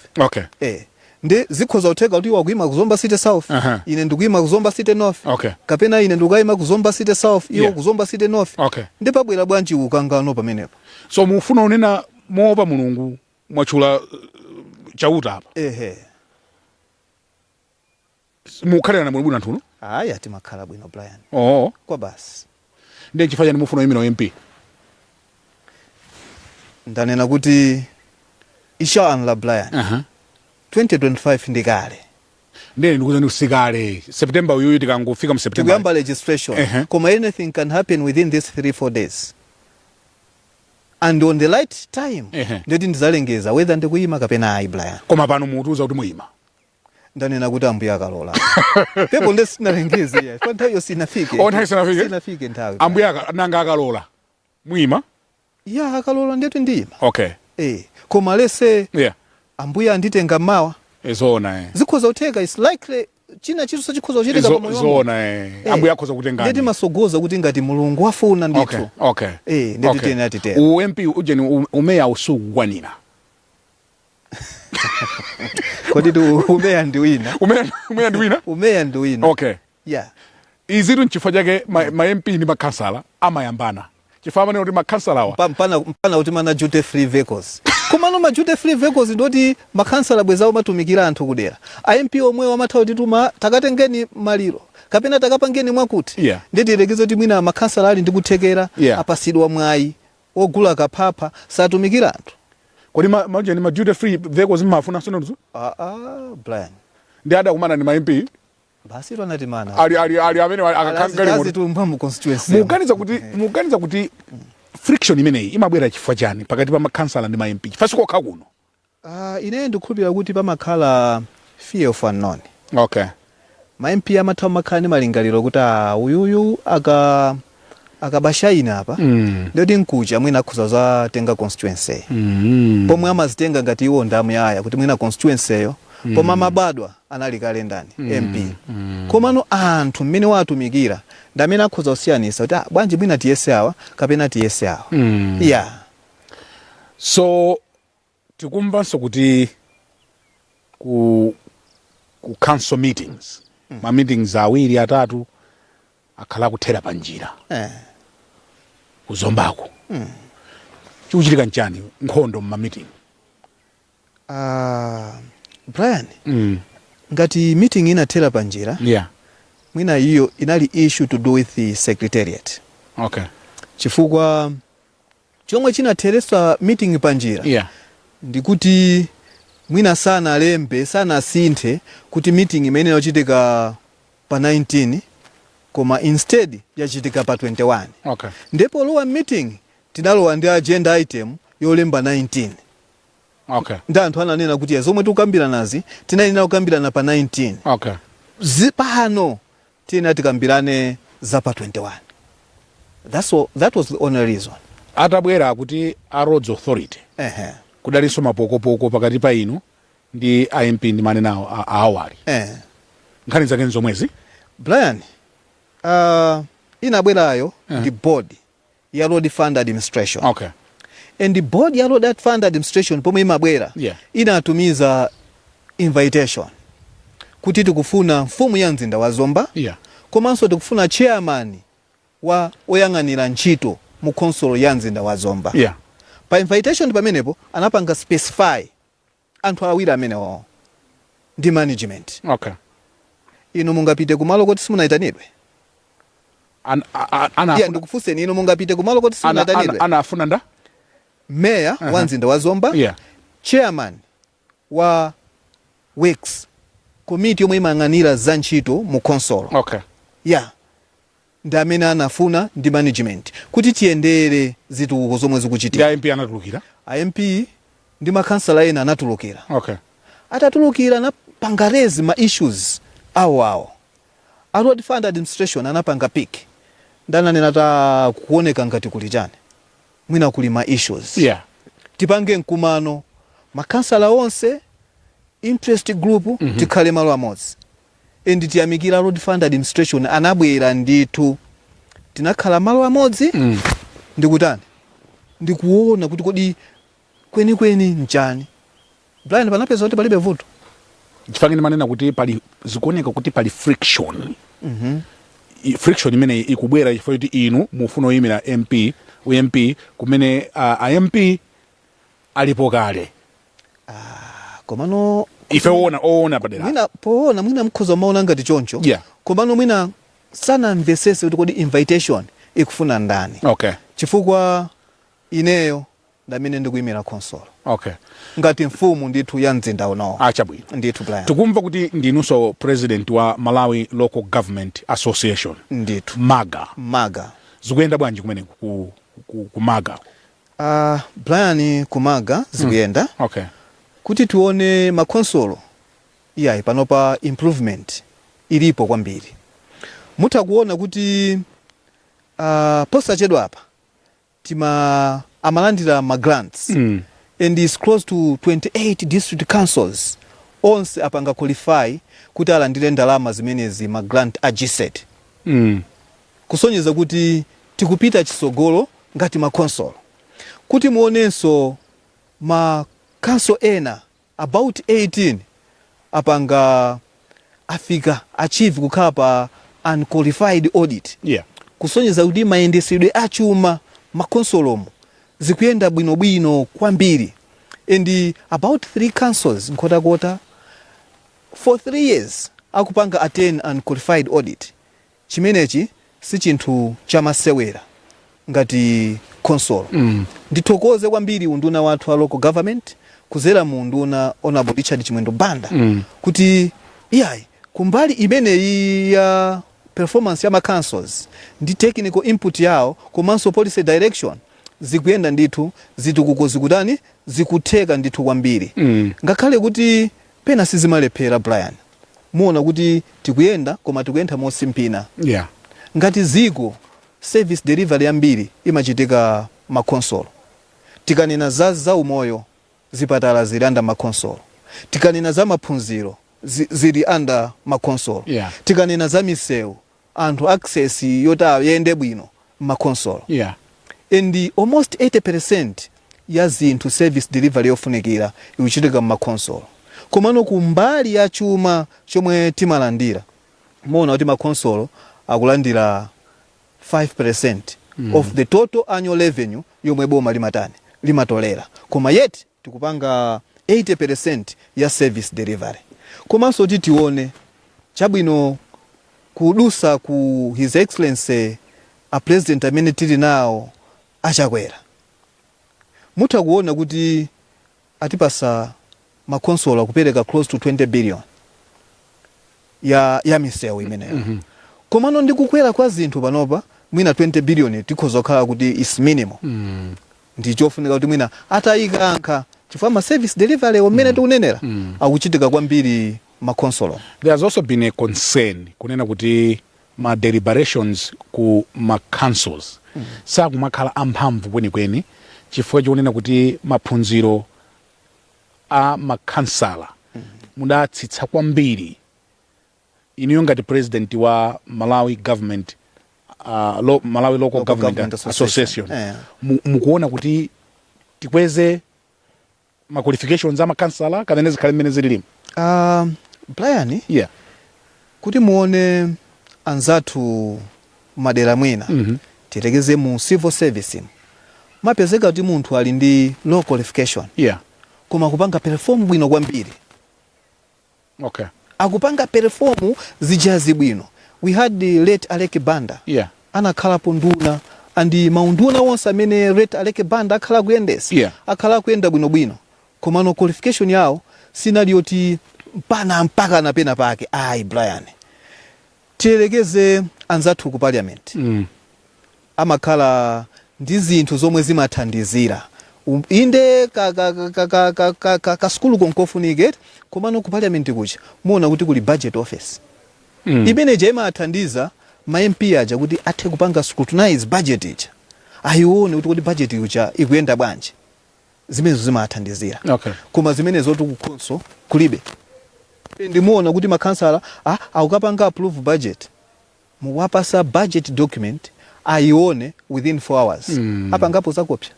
Ndi zikhoza kutheka kuti iwo akuyima ku Zomba City South, ine ndikuyima ku Zomba City North, kapena ine ndikuyima ku Zomba City South, iwo ku Zomba City North. Ndi pabwera bwanji ukangano pamenepo? So mufuna unena moopa Mulungu, mwatchula Chauta apa, Ehe. Mukhalirana bwinobwino anthuno? Aya, timakhala bwino, Brian. Kwa basi. Ndiye chifukwa chani mufuna uyimira MP? Ndanena kuti inshallah, Brian, 2025 ndi kale. Ndiye ndikuza ndi sikale, September uyuyu, tikangofika mu September tikuyamba registration. Koma anything can happen within these 3 4 days, and on the right time ndeti ndizalengeza whether ndikuyima kapena ayi, Brian. Koma pano mutiuza kuti muyima? Ndanena kuti Ambuye akalola pepo, nde sinalengeze ya pa nthawiyo sinafike. Oh, nthawi sinafike? Sinafike nthawi. Ambuye nanga akalola, muyima? Ya, akalola ndeti ndiyima. Koma lese Ambuye anditenga mawa, Zoona, eh. zikhoza kutheka, is likely china chilichonse chikhoza kuchitika pamoyo wa munthu. Zoona, eh. Ambuye akhoza kutengani. Ndeti masogoza kuti ngati Mulungu wafuna ndithu. Ndeti tiyenera titero. U MP ujeni, umeya usukukwanira. Kodi ti umeya ndi wina? Umeya ndi wina? Umeya ndi wina. Yeah. Izitu nchifukwa chake ma MP ndi makhansala amayambana, chifukwa amanena kuti makhansalawa Mpana kuti mana duty free vehicles, komano ma duty free vehicles ndoti makhansala bwezawo amatumikira anthu kudera, a MP omwewo amatha kutituma, takatengeni maliro kapena takapangeni mwakuti. Ndeti kuti mwina makhansala ali ndi kuthekera, apasidwa mwayi wogula kaphapha, satumikira anthu. Kodi majeni ma duty free vehicles mmafuna sonozo? Ah, ah, Brian. Ndi adakumana ndi ma MP? Basi anatimana. Ali amene akakhala. Azitumbwa mu constituency. Mukuganiza kuti friction imeneyi imabwera chifukwa chani pakati pa makhansala ndi ma MP? Chifukwa sikokha kuno. Ine ndikukhulupirira kuti pamakhala fear of unknown. Ma MP amatha kumakhala ndi malingaliro kuti uyuyu akabashaina apa, ndoti nkucha mwina akhuza zatenga constituency, pomwe amazitenga ngati iwo ndamuyaya kuti mwina constituency yo pomwe amabadwa anali kale ndani, MP. Komano anthu mmene watumikira ndi amene akhoza kusiyanisa kuti bwanji mwina tiyese awa kapena tiyese awa. Yeah. So tikumvanso kuti ku council meetings, ma meetings awiri atatu akhala akuthera pa njira kuzombako. Chikuchitika nchani, nkhondo mma meeting? Brian, ngati meeting inathera pa njira, mwina iyo inali issue to do with the secretariat, chifukwa chomwe chinatheretsa meeting pa njira ndikuti mwina sanalembe, sanasinthe kuti meeting imene yachitika pa 19 koma instead yachitika pa 21. Ndipo lowa meeting tinalowa ndi agenda item yolemba 19, ndi anthu ananena kuti zomwe tikukambiranazi tinayenera kukambirana pa 19. Pano tiyenera tikambirane za pa 21. That's all, that was the only reason. Atabwera kuti a Roads Authority, kudalinso mapokopoko pakati pa inu ndi a MP ndi manenawo a Awali. Nkhani zake nzomwezi? Brian, inabwerayo ndi board ya Road Fund Administration. And the board ya Road Fund Administration pomwe imabwera, inatumiza invitation kuti tikufuna mfumu ya mzinda wa Zomba, komanso tikufuna chairman wa oyang'anira ntchito mu khonsolo ya mzinda wa Zomba. Pa invitation pamenepo anapanga specify anthu awiri amenewo ndi management. Inu mungapite kumalo kuti simunayitanidwe? Ana Yeah, ndikufunseni, inu mungapite kumalo kuti simunayitanidwe? Anafuna nda? Meya wa mzinda wa Zomba, chairman wa works committee yomwe imayang'anira za ntchito mu khonsolo. Yeah, ndi amene anafuna ndi management kuti tiyendere zitukuko zomwe Ndi zikuchitika. a MP anatulukira? A MP ndi makhansala ena anatulukira. Atatulukira, anapanga raise ma issues awo awo. A Road Fund Administration anapanga pick, ndananena ta kuoneka ngati kuli chani, mwina kuli ma issues, tipange mkumano, makhansala onse, interest group, tikhale malo amodzi. And tiyamikira Road Fund Administration, anabwera ndithu, tinakhala malo amodzi. Ndikutani? Ndikuona kuti kodi kwenikweni nchani. Brian, panapeza kuti palibe vuto. Chifukwa ndimanena kuti pali, zikuoneka kuti pali friction. Friction imene ikubwera chifukwa kuti inu mufuna oyimira MP, uMP kumene a MP alipo kale. Komano Ife oona oona padera. Mwina poona, mwina mkhoza maona ngati choncho. Komano mwina sanamvesese kuti kodi invitation ikufuna ndani, chifukwa ineyo ndamene ndikuyimira khonsolo ngati mfumu ndithu ya mzinda unowo. Ah, chabwino. Ndithu, Brian. Tikumva kuti ndinunso president wa Malawi Local Government Association. Ndithu. MAGA. MAGA. Zikuyenda bwanji kumeneku ku MAGA? Brian, ku MAGA zikuyenda. Kuti tione makhonsolo, iyayi, panopa improvement ilipo kwambiri. Mutha kuona kuti posachedwa apa tima amalandira ma grants and is close to 28 district councils onse apanga qualify kuti alandire ndalama zimenezi, ma grant a GESD, kusonyeza kuti tikupita chitsogolo ngati makhonsolo. Kuti muonenso ma council ena about 18 apanga afika achieve kukhala pa unqualified audit, kusonyeza kuti mayendesedwe achuma makhonsolomo zikuyenda bwinobwino kwambiri. And about three councils, Nkhotakota, for 3 years akupanga attain unqualified audit. Chimenechi si chinthu chamasewera ngati khonsolo. Ndithokoze kwambiri unduna wathu wa local government kuzera mu unduna Honorable Richard Chimwendo Banda kuti iyayi, kumbali imeneyi ya performance ya ma councils ndi technical input yawo komanso policy direction zikuyenda ndithu, zitukuko zikutani, zikutheka ndithu kwambiri. Ngakhale kuti pena sizimalephera, Brian, muona kuti tikuyenda, koma tikuyenda mosimpina. Ngati ziko, service delivery yambiri imachitika makhonsolo. Tikanena za zaumoyo, zipatala zili under makhonsolo. Tikanena za maphunziro, zili under makhonsolo. Tikanena za misewu, anthu access yoti ayende bwino, makhonsolo. And almost 80% ya zinthu, service delivery yofunikira ikuchitika mmakhonsolo. Komano kumbali ya chuma chomwe timalandira, muona kuti makhonsolo akulandira 5% of the total annual revenue yomwe boma limatani, limatolera, koma yet tikupanga 80% ya service delivery. Komanso ti tione chabwino kudusa ku His Excellency a President amene tili nawo, Achakwera, mutha kuona kuti atipasa makhonsolo kupereka close to 20 billion ya misewu imeneyo. Komano ndi kukwera kwa zinthu panopa, mwina 20 billion tikhoza kukhala kuti is minimal. Ndi chofunika kuti mwina atayikankha, chifukwa ma service delivery omene tikunenera akuchitika kwambiri makhonsolo. There has also been a concern kunena kuti ma deliberations ku ma councils sakumakhala amphamvu kwenikweni chifukwa chokunena kuti maphunziro a makhansala mudatsitsa kwambiri. Inuyo ngati president wa Malawi government Malawi Local, Local Government, Government Association, Association. Mukuona kuti tikweze ma qualifications a makansala kapena zikhale mmene zililimu? Brian, kuti muone anzathu madera mwina, tiyerekeze mu civil service, mapezeka kuti munthu ali ndi low qualification koma kupanga perform bwino kwambiri. Akupanga perform zijazi bwino. We had the late Aleke Banda, anakhalapo nduna, and maunduna wonse amene late Aleke Banda akhala akuyendesa akhala akuyenda bwinobwino, komano qualification yawo sinali yoti mpana mpaka napena pake ayi. Brian, tiyerekeze anzathu ku parliament, amakhala ndi zinthu zomwe zimathandizira. Inde ka sukulu konkofunike, komano ku parliament kucha muona kuti kuli budget office imene ija imathandiza ma MP aja kuti athe kupanga scrutinize budget ija, ayione kuti budget ija ikuyenda bwanji. Zimenezo zimathandizira. Koma zimenezo tikukhonso kulibe. Ndimuona kuti makhansala akukapanga approve budget, muwapasa budget document ayione within 4 hours, apangapo zakopsa.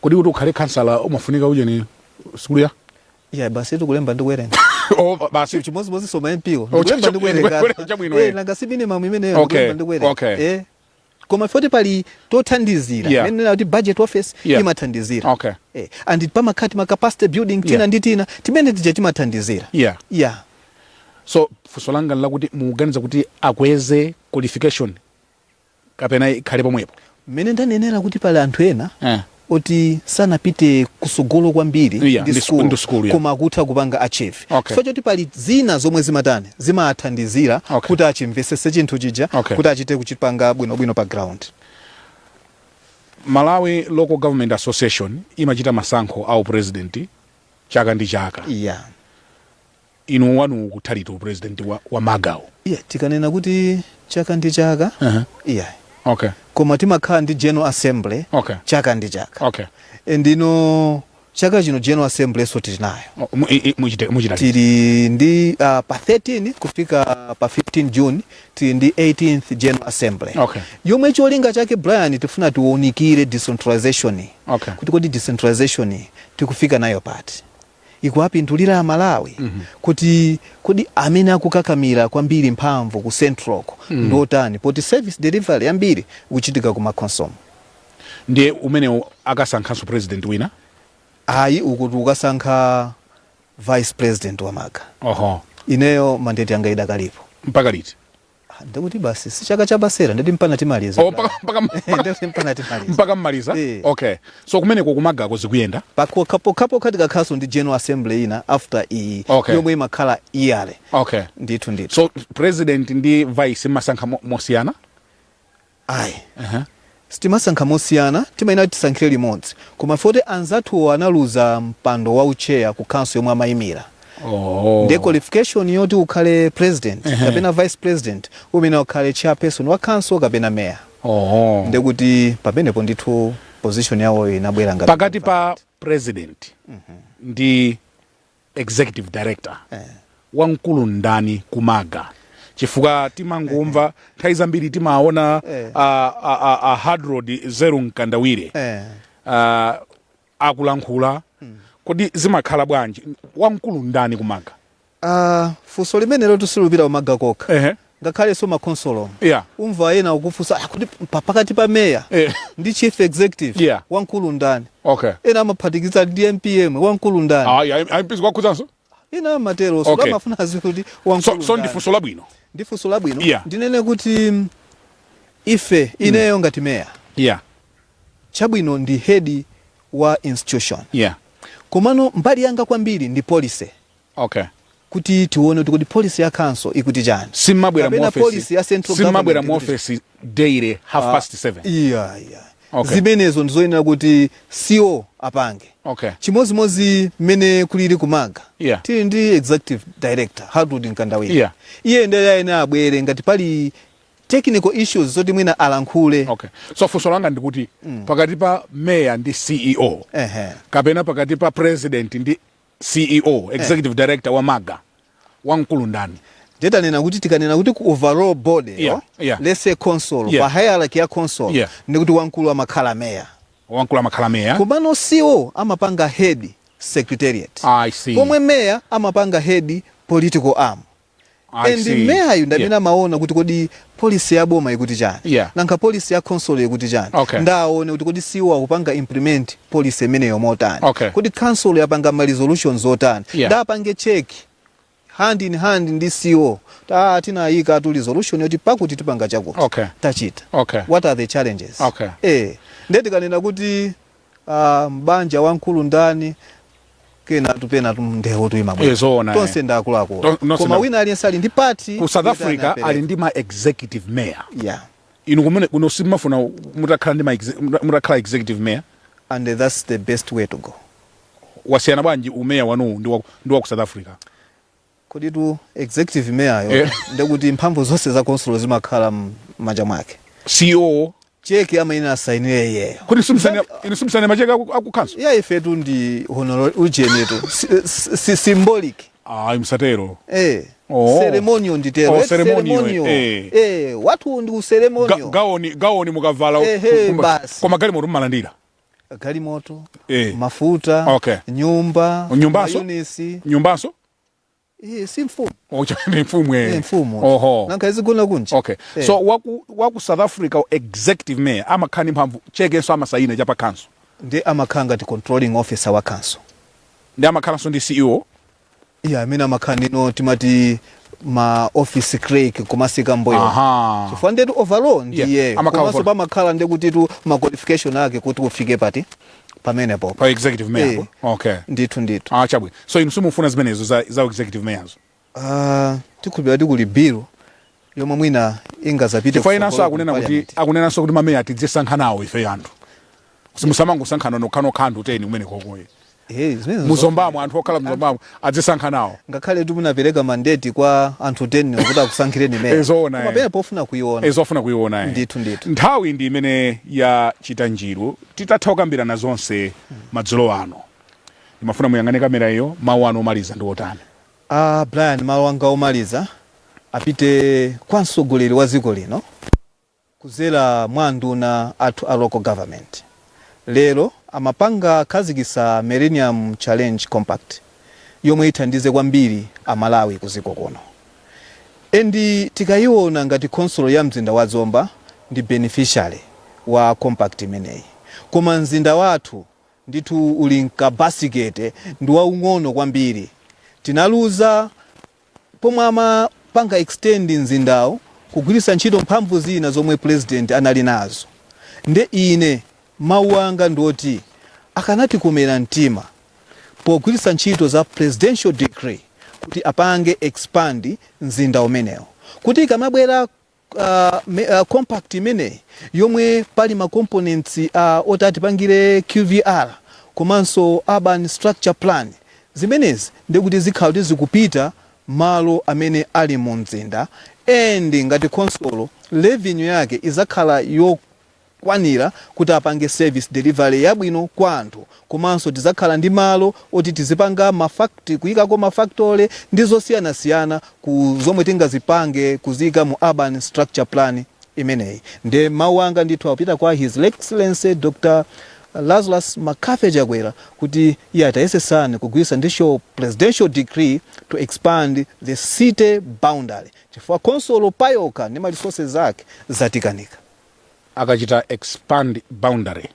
Kodi kuti ukhale kansala umafunika ujeni sukulu ya Yeah, basi, tikulemba ndi kuwerenga. Oh, basi. Chimodzimodzi soma MP ko. Oh, ndikulemba ndi kuwerenga. Chabwino, Nanga si minimum imeneyo, ndikulemba ndi kuwerenga. Koma foti pali tothandizira, imene kuti budget office imathandizira. And pamakhati ma capacity building tina ndi tina timene tija timathandizira. So funso langa lakuti mukuganiza kuti akweze qualification kapena ikhale pomwepo? Mmene ndanenera kuti pali anthu ena oti sanapite kusogolo kwambiri ndi school, ndi school, yeah. koma akutha kupanga achieve chifukwa choti pali zina zomwe zimatani, zimathandizira kuti achimvesese chinthu chija, kuti achite kuchipanga bwinobwino pa ground. Malawi Local Government Association imachita masankho a upresident chaka ndi chaka. Inu wanu kuthalita upresident wa MALGA wo? Yeah, tikanena kuti chaka ndi chaka, yeah, koma timakhala ndi general assembly chaka ndi chaka. Ndino chaka chino general assembly so tili nayo. Oh, muchita liti? Tili ndi pa 13 kufika pa 15 June tili ndi 18th general assembly, yomwe cholinga chake, Brian, tifuna tiwunikire decentralization, kuti kodi decentralization tikufika nayo pati, ikuwapindulira Amalawi, kuti kodi amene akukakamira kwambiri mphamvu ku centralko ndotani, poti service delivery yambiri ikuchitika ku makhonsolo. Ndiye umenewo akasankhanso president wina? Ayi, uku tikukasankha vice president wa MALGA. Ineyo mandate yanga idakalipo. Mpaka liti? Ah, ndikuti basi si chaka chabasera, nditi mpana timaliza. Oh, mpaka Ndikuti mpana timaliza. Mpaka mmaliza? Eh. Okay, so kumeneko ku MALGA ko zikuyenda? Pokhapokha tikakhalanso ndi general assembly ina after iyi, yomwe imakhala yearly. Ndithu ndithu. So president ndi vice mmasankha mosiyana? Ayi, sitimasankha mosiyana, timayenera tisankhire limodzi, koma foti anzathuwo analuza mpando wa ucheya ku council yomwe amayimira, ndiye qualification yoti ukhale president kapena vice president umene ukhale chairperson wa council kapena mayor. Ndekuti pamenepo ndithu position yawoyo inabwera ngati Pakati pa president ndi executive director, wamkulu ndani ku MALGA? Chifukwa timangomva nthawi zambiri, timaona a Hardroad Zeru Mkandawire akulankhula. Kodi zimakhala bwanji? Wamkulu ndani ku MALGA? Funso limenelo tisilupita ku MALGA kokha, ngakhalenso makonsolo. Umva ena ukufunsa, kuti pakati pa meya ndi chief executive, wamkulu ndani? Ena amaphatikiza ndi MPM, wamkulu ndani? Ayi, MP zikwakhuzanso. Ena amatero, so amafuna aziwe kuti wamkulu So ndi ndani. funso labwino. Ndi funso labwino. Ndinene kuti ife, ineyo ngati meya, chabwino ndi head wa institution, komano mbali yanga kwambiri ndi policy, kuti tione kuti kodi policy ya council ikuti chani, Simmabwera mu kapena office policy ya central simmabwera mu government office daily 7:30? Iya. Zimenezo ndizoyenera kuti CEO apange. Chimodzimodzi mmene kulili ku MALGA, tili ndi executive director Hardwood Mkandawire. Iye ndiye ayenera abwere ngati pali technical issues zoti mwina alankhule. Okay, so funso langa ndikuti pakati pa mayor ndi CEO kapena pakati pa president ndi CEO, executive director wa MALGA, wamkulu ndani? Nditanena kuti tikanena kuti ku overall body, let's say council, pa hierarchy ya council, ndikuti wamkulu amakhala mayor. Wamkulu amakhala mayor. Komano CEO amapanga head secretariat. I see. Pomwe mayor amapanga head political arm. I And see. Mayor yu ndamene amaona kuti kodi policy ya boma ikuti chani, nanga policy ya council ikuti chani, ndaone kuti kodi CEO akupanga implement policy imeneyo motani, kodi council yapanga ma resolutions otani, ndapange check hand in hand ndi CEO, ta tinayika tu resolution yoti pakuti tipanga chakuti, tachita, what are the challenges? Ndiye tikanena kuti mbanja wamkulu ndani, kena tupena ndewo tuyimabwera. Eh, zoona, eh. Tonse ndaakuluakulu, Nonse koma wina aliyense ali ndi party Ku South yoti Africa anapereka. ali ndi ma executive mayor. Inu kumene kuno simafuna mutakhala ndi ma mutakhala executive mayor? And that's the best way to go. Wasiyana bwanji umeya wanu ndi wa ku South Africa? Kodi tu executive mayor yo, ndekuti mphamvu zonse za council zimakhala m'manja mwake. CEO. Cheke amayenera asainire iyeyo. Kodi inu simusainira macheke aku council? Ya, ifetu ndi honorary ujenetu, symbolic. Ayi, msatero. Ceremonial nditero. Oh, ceremonial, ceremonial. eh. Watu ndi ceremonial. Gaoni mukavala. Ehe, basi. Koma galimoto mmalandira? Galimoto, mafuta, nyumba. Nyumbanso? Mayunisi. Nyumbanso? Si mfumu. Oh, ni mfumu, eh. Eh, mfumu. Nanka izigona kunja. So waku South Africa executive mayor amakhala ndi mphamvu, chekenso amasayina chapa council? Ndi amakhala ngati controlling officer wa council. Ndi amakhalanso ndi CEO? Iya, amene amakhala ndino timati ma office clerk kumasika mboyo. Chifukwa ndetu overall ndi iyeyo. Amakhala Komanso overall. pamakhala ndekuti tu ma qualification ake kuti ufike pati pamenepo. Pa executive mayor. Eh. Ndithu, ndithu. Ah, chabwino. So inu simufuna zimenezo za executive mayors? Ah, tikhulupirira kuti kuli bill yomwe mwina ingazapite Chifukwa inanso kutsogolo akunena ku kuti parliament. akunenanso kuti mameya tidzisankha nawo ife anthu. Simusamangosankhana nokhanokha anthu 10 kumene kokoye. Zimenezo. Muzombamo, anthu okhala mzombamo adzisankha nawo. Ngakhale tumunapereka mandate kwa anthu 10 kuti akusankhireni meya. Eh, zoona, Koma eh. pena pofuna kuiona. Zofuna kuiona, eh. Ndithu, ndithu. Nthawi ndi imene yachita njiru. Titatha kukambirana zonse madzulo ano, ndimafuna muyang'ane kamera iyo, mawu anu omaliza ndi otani? Ah, Brian, mawu anga omaliza apite kwa mtsogoleri wa dziko lino kuzera mwa nduna athu a local government. Lero amapanga khazikisa Millennium Challenge Compact yomwe ithandize kwambiri Amalawi kuziko kuno, and tikayiona ngati khonsolo ya mzinda wa Zomba ndi beneficiary wa compact imeneyi, koma mzinda wathu ndithu uli mkabasikete, ndi waung'ono kwambiri. Tinaluza pomwe amapanga extend mzindawo kugwiritsa ntchito mphamvu zina zomwe president anali nazo. Nde ine mawu anga ndoti akanatikomera mtima pogwiritsa ntchito za presidential decree kuti apange expand mzinda umenewo, kuti ikamabwera compact imeneyi yomwe pali ma components oti atipangire QVR komanso urban structure plan, zimenezi ndikuti zikhala kuti zikupita malo amene ali mu mzinda, and ngati khonsolo revenue yake izakhala yokwanira kuti apange service delivery yabwino kwa anthu, komanso tizakhala ndi malo oti tizipanga mafactory, kuyikako mafactory ndi zosiyanasiyana ku zomwe tingazipange kuzika mu urban structure plan imeneyi. Nde mawu anga ndithu akupita kwa His Excellency Dr Lazarus McCarthy Chakwera kuti iye atayesesani kugwiritsa ndicho presidential decree to expand the city boundary, chifukwa khonsolo payokha ndi ma resources ake zatikanika. Akachita expand boundary,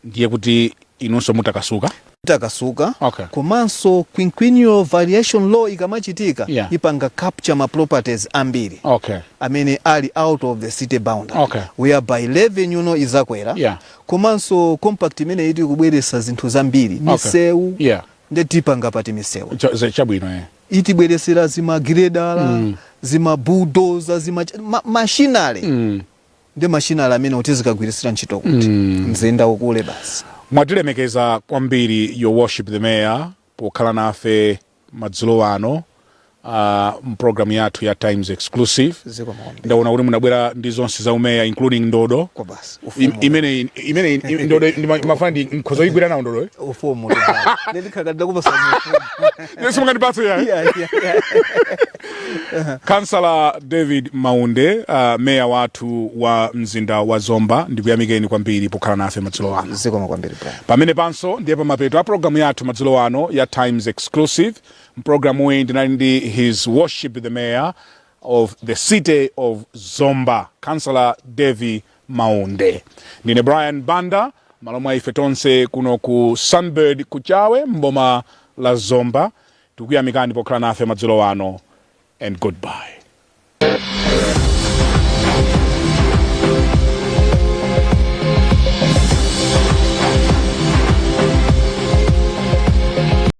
ndiye kuti inunso mutakasuka? Takasuka. Komanso quinquennial variation law ikamachitika, ipanga capture ma properties ambiri amene ali out of the city boundary, whereby revenue no izakwera. Komanso compact imene iti kubweresa zinthu zambiri, misewu. Nde tipanga pati misewu? Chabwino, eh. Itibweresera zimagredala, zimabulldozer, zima machinery. Ndi machinery amene kuti zikagwirisira ntchito kuti mzinda ukule basi. Mwatilemekeza kwambiri, Your Worship the Mayor, pokhala nafe madzulo ano mpulogalamu yathu ya Times Exclusive. Zikomo kwambiri. Ndaona kuti munabwera ndi zonse za umeya, including ndodo. Kwa basi. Imene ndodo mafana ndi nkhozo igwira nawo ndodo, eh? Ufumu ndikakadakupasa. Simungandipatse yayi. Yeah. Kansala David Maunde, meya wathu wa mzinda wa Zomba, ndikuyamikeni kwambiri pokhala nafe madzulo ano. Zikomo kwambiri, Brian. Pamene panso ndiye pamapeto a programu yathu madzulo ano ya Times Exclusive. Mpulogalamu iyi ndinali ndi His Worship the Mayor of the City of Zomba, Councillor Davie Maunde. Ndine Brian Banda, malo mwa ife tonse kuno ku Sunbird Kuchawe, mboma la Zomba, tikuyamikani pokhala nafe madzulo ano, and goodbye.